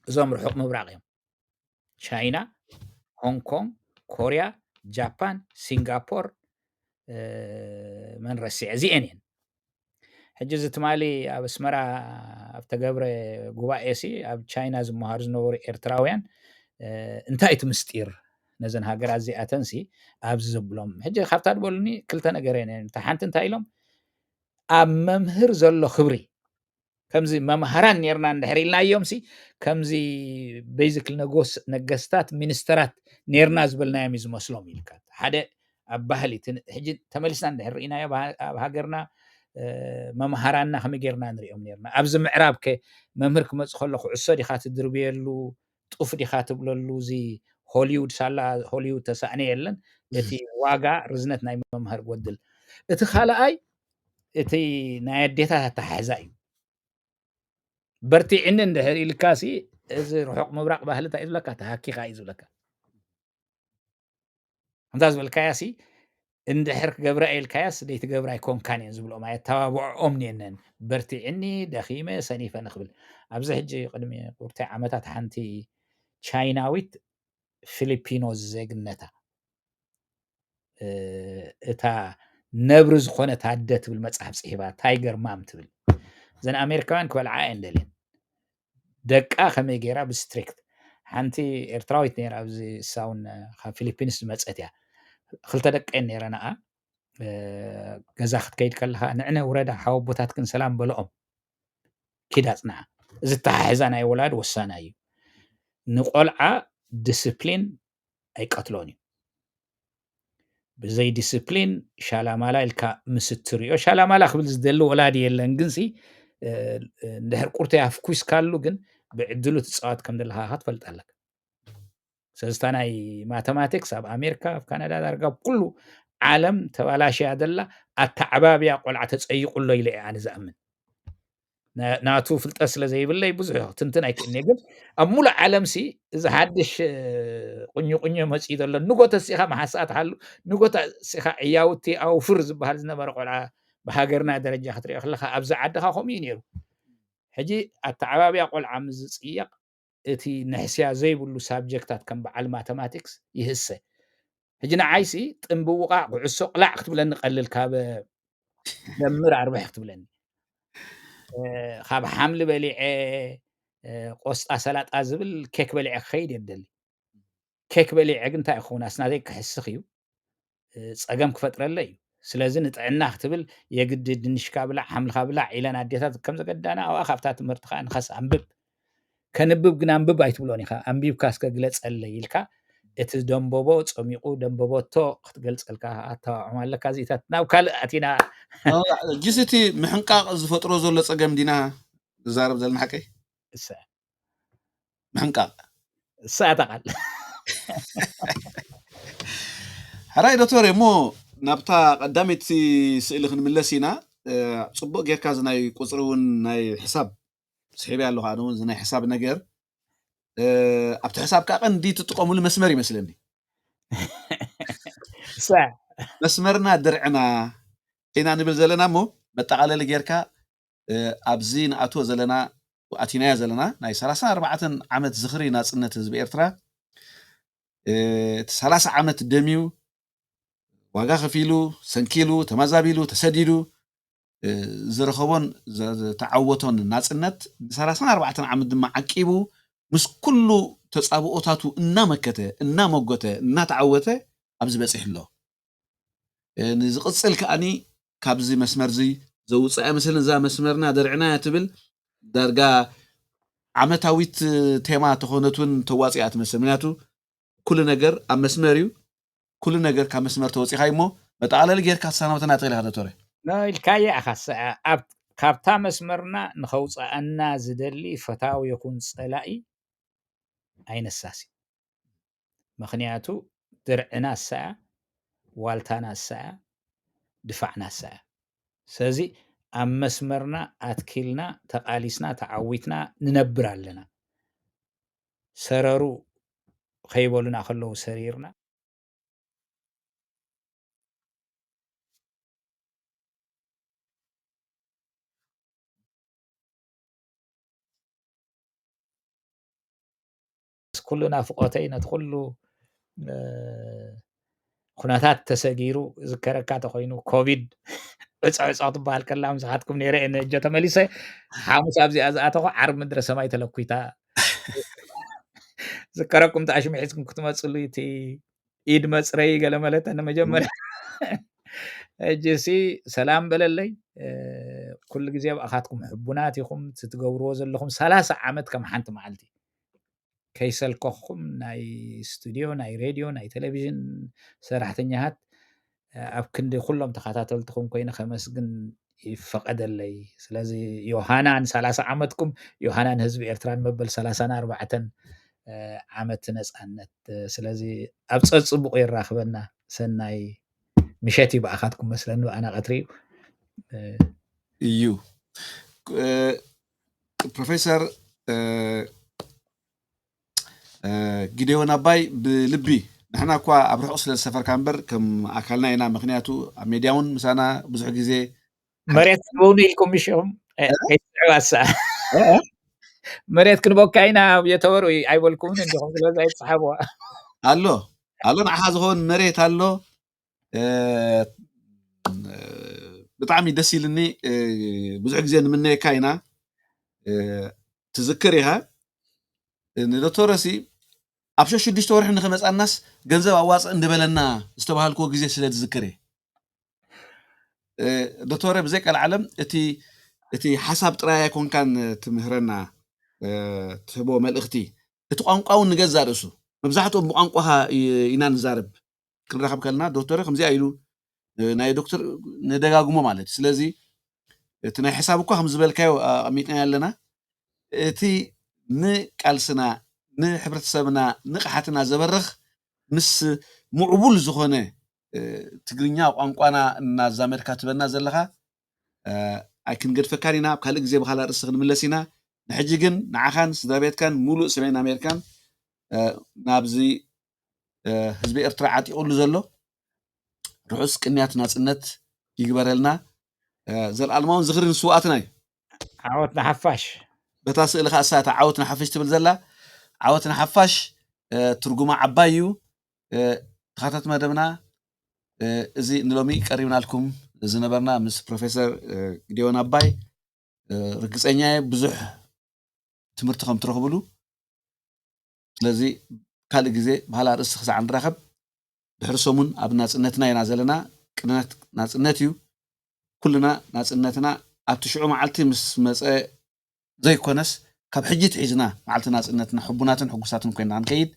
እዞም ርሑቕ ምብራቕ እዮም። ቻይና፣ ሆንግ ኮንግ፣ ኮርያ፣ ጃፓን፣ ሲንጋፖር፣ እ፣ መን ረሲዐ? እዚኤን እየን። ሕጂ እዚ ትማሊ ኣብ ኣስመራ ኣብ ተገብረ ጉባኤ ሲ ኣብ ቻይና ዝመሃሩ ዝነበሩ ኤርትራውያን፣ እ፣ እንታይ እቲ ምስጢር ነዘን ሃገራት እዚኣተን ሲ ኣብዚ ዘብሎም? ሕጂ ካብታ ድበሉኒ ክልተ ነገር እየን። እታ ሓንቲ እንታይ ኢሎም? ኣብ መምህር ዘሎ ክብሪ፣ ከምዚ መምሃራን ኔርና እንድሕር ኢልናዮም ሲ፣ ከምዚ basically ነጎስ-፣ ነገስታት፣ ሚኒስተራት ኔርና ዝበልናዮም እዩ ዝመስሎም ኢልካ። ሓደ ኣብ ባህሊ ትን-፣ ሕጂ ተመሊስና እንድሕር ርኢናዮ፣ ኣብ ሃ-፣ ኣብ ሃገርና፣ እ፣ መምሃራንና ከመይ ጌርና ንሪኦም ኔርና? ኣብዚ ምዕራብ ከ መምህር ክመጽእ ከሎ ኩዕሶ ዲኻ ትድርብየሉ፣ ጡፍ ዲኻ ትብለሉ? እዚ ሆሊውድ ሳላ ሆሊውድ ተሳእነ የለን። እቲ ዋጋ ርዝነት ናይ መምሃር ጎድል። እቲ ካልኣይ፣ እቲ ናይ ኣዴታት ኣተሓሕዛ እዩ። በርቲዕኒ እንድሕር ኢልካ ሲ፣ እዚ ርሑቕ ምብራቕ ባህሊ እንታይ እዩ ዝብለካ? ተሃኪኻ እዩ ዝብለካ። ከምታ ዝበልካያ ሲ፣ እንድሕር ክገብራ ኢልካያስ ዘይትገብራ ኣይኮንካን እየን ዝብልኦም፣ ኣየተባብዖኦም እየን። በርቲዕኒ፣ ደኺመ፣ ሰኒፈ ንኽብል። ኣብዚ ሕጂ ቅድሚ ቁርተይ ዓመታት ሓንቲ ቻይናዊት ፊሊፒኖ ዜግነታ፣ እ፣ እታ ነብሪ ዝኾነት ኣደ ትብል መጽሓፍ ጽሒፋ፣ ታይገር ማም ትብል። እዘን ኣሜሪካውያን ክበልዓ እየን ደልየን። ደቃ ከመይ ገይራ ብስትሪክት። ሓንቲ ኤርትራዊት ነይራ ኣብዚ ሳውን ካብ ፊሊፒንስ ዝመጸት እያ። ክልተ ደቂ እየን ነይረናኣ። እ፣ ገዛ ክትከይድ ከለኻ ንዕነ ውረዳ ሓወቦታትክን ሰላም በልኦም። ኪድ ኣጽንዓ። እዚ ኣተሓሕዛ ናይ ወላዲ ወሳናይ እዩ። ንቆልዓ ዲስፕሊን ኣይቀትሎን እዩ። ብዘይ ዲስፕሊን ሻላማላ ኢልካ ምስ እትሪኦ፣ ሻላማላ ክብል ዝደሊ ወላዲ የለን፣ ግንሲ እንድሕር ቁርተይ ኣፍኩስካሉ ግን ብዕድሉ ትፃወት ከም ዘለካ ኢካ ትፈልጥ ኣለካ። ስለዚ እታ ናይ ማተማቲክስ ኣብ ኣሜሪካ፣ ኣብ ካናዳ፣ ዳርጋ ኣብ ኩሉ ዓለም ተባላሽያ ዘላ ኣተዓባብያ ቆልዓ ተፀይቁ ኣሎ ኢለ እየ ኣነ ዝኣምን። ናቱ ፍልጠት ስለ ዘይብለይ ብዙሕ ክትንትን ኣይክእልን እየ። ግን ኣብ ሙሉእ ዓለም ሲ እዚ ሓድሽ ቁኝ ቁኝ መፅዩ ዘሎ ንጎተ ሲኻ መሓሳት ሓሉ ንጎተ ሲኻ ዕያውቲ ኣውፍር ዝበሃል ዝነበረ ቆልዓ ብሃገርና ደረጃ ክትሪኦ ከለካ ኣብዚ ዓድኻ ከምኡ እዩ ነይሩ። ሕጂ ኣተዓባብያ ቆልዓ ምስ ዝፅየቕ እቲ ንሕስያ ዘይብሉ ሳብጀክታት ከም በዓል ማተማቲክስ ይህሰ። ሕጂ ንዓይሲ ጥንቢ ውቓዕ ኩዕሶ ቅላዕ ክትብለኒ ቀልል ካብ ደምር ኣርብሕ ክትብለኒ። ካብ ሓምሊ በሊዐ ቆስጣ ሰላጣ ዝብል ኬክ በሊዐ ክኸይድ የደሊ። ኬክ በሊዐ ግን እንታይ ክኸውን ኣስናተይ ክሕስኽ እዩ፣ ፀገም ክፈጥረለ እዩ። ስለዚ ንጥዕና ክትብል የግዲ ድንሽካ ብላዕ ሓምልካ ብላዕ ኢለን ኣዴታት ከም ዘገዳና ኣብኣ ካብታ ትምህርቲ ከዓ ንኸስ ኣንብብ ከንብብ ግን ኣንብብ ኣይትብሎን ኢኻ። ኣንቢብካ እስከ ግለፀለይ ኢልካ እቲ ደንበቦ ፀሚቑ ደንበቦቶ ክትገልፀልካ ኣተባዕዖም ኣለካ። እዚታት ናብ ካልእ ኣቲና ጅስ እቲ ምሕንቃቕ ዝፈጥሮ ዘሎ ፀገም ዲና ዝዛረብ ዘለና ሓቀይ እሰ ምሕንቃቕ እሳታ ቃል ሕራይ ዶክተር እሞ ናብታ ቀዳመይቲ ስእሊ ክንምለስ ኢና። ጽቡቅ ጌርካ እዚ ናይ ቁፅሪ እውን ናይ ሕሳብ ስሒበ ኣለኹ። ኣነ እውን እዚ ናይ ሕሳብ ነገር ኣብቲ ሕሳብ ከዓ ቀንዲ ትጥቀሙሉ መስመር ይመስለኒ። መስመርና ድርዕና ኢና ንብል ዘለና እሞ መጠቃለሊ ጌርካ ኣብዚ ንኣትዎ ዘለና ኣቲናዮ ዘለና ናይ ሰላሳን ኣርባዕተን ዓመት ዝኽሪ ናፅነት ህዝቢ ኤርትራ እቲ ሰላሳ ዓመት ደምዩ ዋጋ ከፊሉ ሰንኪሉ ተመዛቢሉ ተሰዲዱ ዝረኸቦን ዝተዓወቶን ናፅነት ንሰላሳን ኣርባዕተን ዓመት ድማ ዓቂቡ ምስ ኩሉ ተፃብኦታቱ እናመከተ እናመጎተ እናተዓወተ ኣብዚ በፂሑ ኣሎ። ንዝቕፅል ከዓኒ ካብዚ መስመር እዚ ዘውፅእ ኣይመስልን። እዛ መስመርና ደርዕና እያ ትብል ዳርጋ ዓመታዊት ቴማ ተኾነት እውን ተዋፂኣ ትመስል። ምክንያቱ ኩሉ ነገር ኣብ መስመር እዩ። ኩሉ ነገር ካብ መስመር ተወፂኻ እሞ መጠቓለሊ ጌርካ ተሰናብተና ትኽእል ኢኻ ዶክተር። ኢልካየ ኢኻ። ካብታ መስመርና ንኸውፅኣና ዝደሊ ፈታዊ ይኹን ፀላኢ ኣይነሳሲ። ምኽንያቱ ድርዕና እሳ እያ፣ ዋልታና እሳ እያ፣ ድፋዕና እሳ እያ። ስለዚ ኣብ መስመርና ኣትኪልና ተቓሊስና ተዓዊትና ንነብር ኣለና። ሰረሩ ከይበሉና ከለዉ ሰሪርና ኩሉ ናፍቆተይ ነቲ ኩሉ ኩነታት ተሰጊሩ ዝከረካ ተኮይኑ ኮቪድ ዕፃ ዕፃ ክትበሃል ከላ ምስኻትኩም ነይረ እየ ነጀ ተመሊሰ ሓሙስ ኣብዚኣ ዝኣተኹ ዓርብ ምድረ ሰማይ ተለኩታ ዝከረኩም ተኣሽሚዒትኩም ክትመፅሉ እቲ ኢድ መፅረይ ገለ መለተ ንመጀመርያ እጅሲ ሰላም በለለይ ኩሉ ግዜ ብኣኻትኩም ሕቡናት ኢኹም ትትገብርዎ ዘለኹም ሰላሳ ዓመት ከም ሓንቲ መዓልቲ ከይሰልከኹም ናይ ስቱድዮ ናይ ሬድዮ ናይ ቴሌቪዥን ሰራሕተኛታት ኣብ ክንዲ ኩሎም ተኸታተልትኹም ኮይነ ከመስግን ይፈቐደለይ። ስለዚ ዮሃና ንሰላሳ ዓመትኩም ዮሃና ንህዝቢ ኤርትራ ንመበል ሰላሳን ኣርባዕተን ዓመት ነፃነት ስለዚ ኣብ ፀፅቡቕ የራኽበና። ሰናይ ምሸት እዩ ብኣኻትኩም መስለኒ ብኣና ቀትሪ እዩ። እዩ ፕሮፌሰር ጊዴዎን ኣባይ ብልቢ ንሕና እኳ ኣብ ርሑቕ ስለ ዝሰፈርካ እምበር ከም ኣካልና ኢና። ምክንያቱ ኣብ ሜድያ እውን ምሳና ብዙሕ ግዜ መሬት ክትበውኑ ኢልኩም ምሽኹም ከይትስዕባሳ መሬት ክንበካ ኢና ኣብ የተወሩ ኣይበልኩምን እንዲኹም ስለዚ ኣይትስሓብዋ ኣሎ ኣሎ ንዓኻ ዝኸውን መሬት ኣሎ። ብጣዕሚ ደስ ኢልኒ። ብዙሕ ግዜ ንምነየካ ኢና። ትዝክር ኢኻ ንዶክተር ሲ ኣብ ሸሽ ሽዱሽተ ወርሒ ንክመፃናስ ገንዘብ ኣዋፅእ እንድበለና ዝተባሃልክዎ ግዜ ስለ ዝዝክር እየ። ዶክተር ብዘይ ቀልዓለም እቲ እቲ ሓሳብ ጥራይ ኣይኮንካን ትምህረና ትህቦ መልእኽቲ እቲ ቋንቋ እውን ንገዛ ርእሱ መብዛሕትኦም ብቋንቋኻ ኢና ንዛረብ ክንራኸብ ከለና ዶክተር ከምዚኣ ኢሉ ናይ ዶክተር ንደጋግሞ ማለት እዩ። ስለዚ እቲ ናይ ሕሳብ እኳ ከም ዝበልካዮ ኣቐሚጥናዮ ኣለና። እቲ ንቃልስና፣ ንሕብረተሰብና፣ ንቕሓትና ዘበርኽ ምስ ምዕቡል ዝኾነ ትግርኛ ቋንቋና እናዛመድካ ትበና ዘለኻ ኣይክንገድፈካን ኢና። ኣብ ካልእ ግዜ ብኻልእ ኣርእስቲ ክንምለስ ኢና። ንሕጂ ግን ንዓኻን ስድራ ቤትካን ሙሉእ ሰሜን ኣሜሪካን ናብዚ ህዝቢ ኤርትራ ዓጢቑሉ ዘሎ ርሑስ ቅንያት ናጽነት ይግበረልና። ዘልኣለማውን ዝኽሪ ንስውኣትና እዩ። ዓወት ንሓፋሽ። በታ ስእሊ ከኣ እሳ እታ ዓወት ንሓፋሽ ትብል ዘላ፣ ዓወት ንሓፋሽ ትርጉማ ዓባይ እዩ። ተኸታተልቲ መደብና እዚ ንሎሚ ቀሪብናልኩም ዝነበርና ምስ ፕሮፌሰር ግዴዎን ኣባይ ርግጸኛ እየ ብዙሕ ትምህርቲ ከም ትረኽብሉ። ስለዚ ካልእ ግዜ ብኻልእ ኣርእስቲ ክሳዕ ንራኸብ ድሕሪ ሰሙን ኣብ ናጽነትና ኢና ዘለና። ቅንያት ናጽነት እዩ። ኩልና ናጽነትና ኣብቲ ሽዑ መዓልቲ ምስ መጸ ዘይኮነስ ካብ ሕጂ ትሒዝና መዓልቲ ናጽነትና ሕቡናትን ሕጉሳትን ኮይና ክንከይድ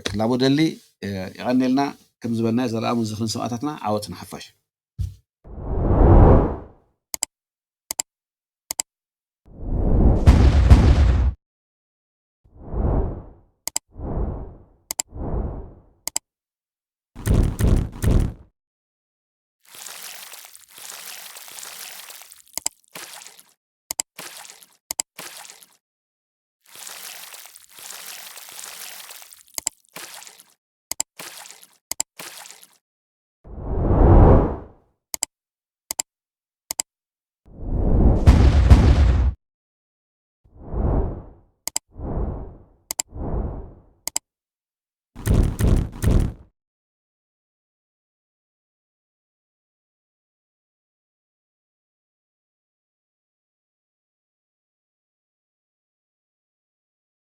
ክላቦ ደሊ። የቐኔልና። ከም ዝበልና ዘለኣለማዊ ዝኽርን ሰማእታትና። ዓወት ንሓፋሽ።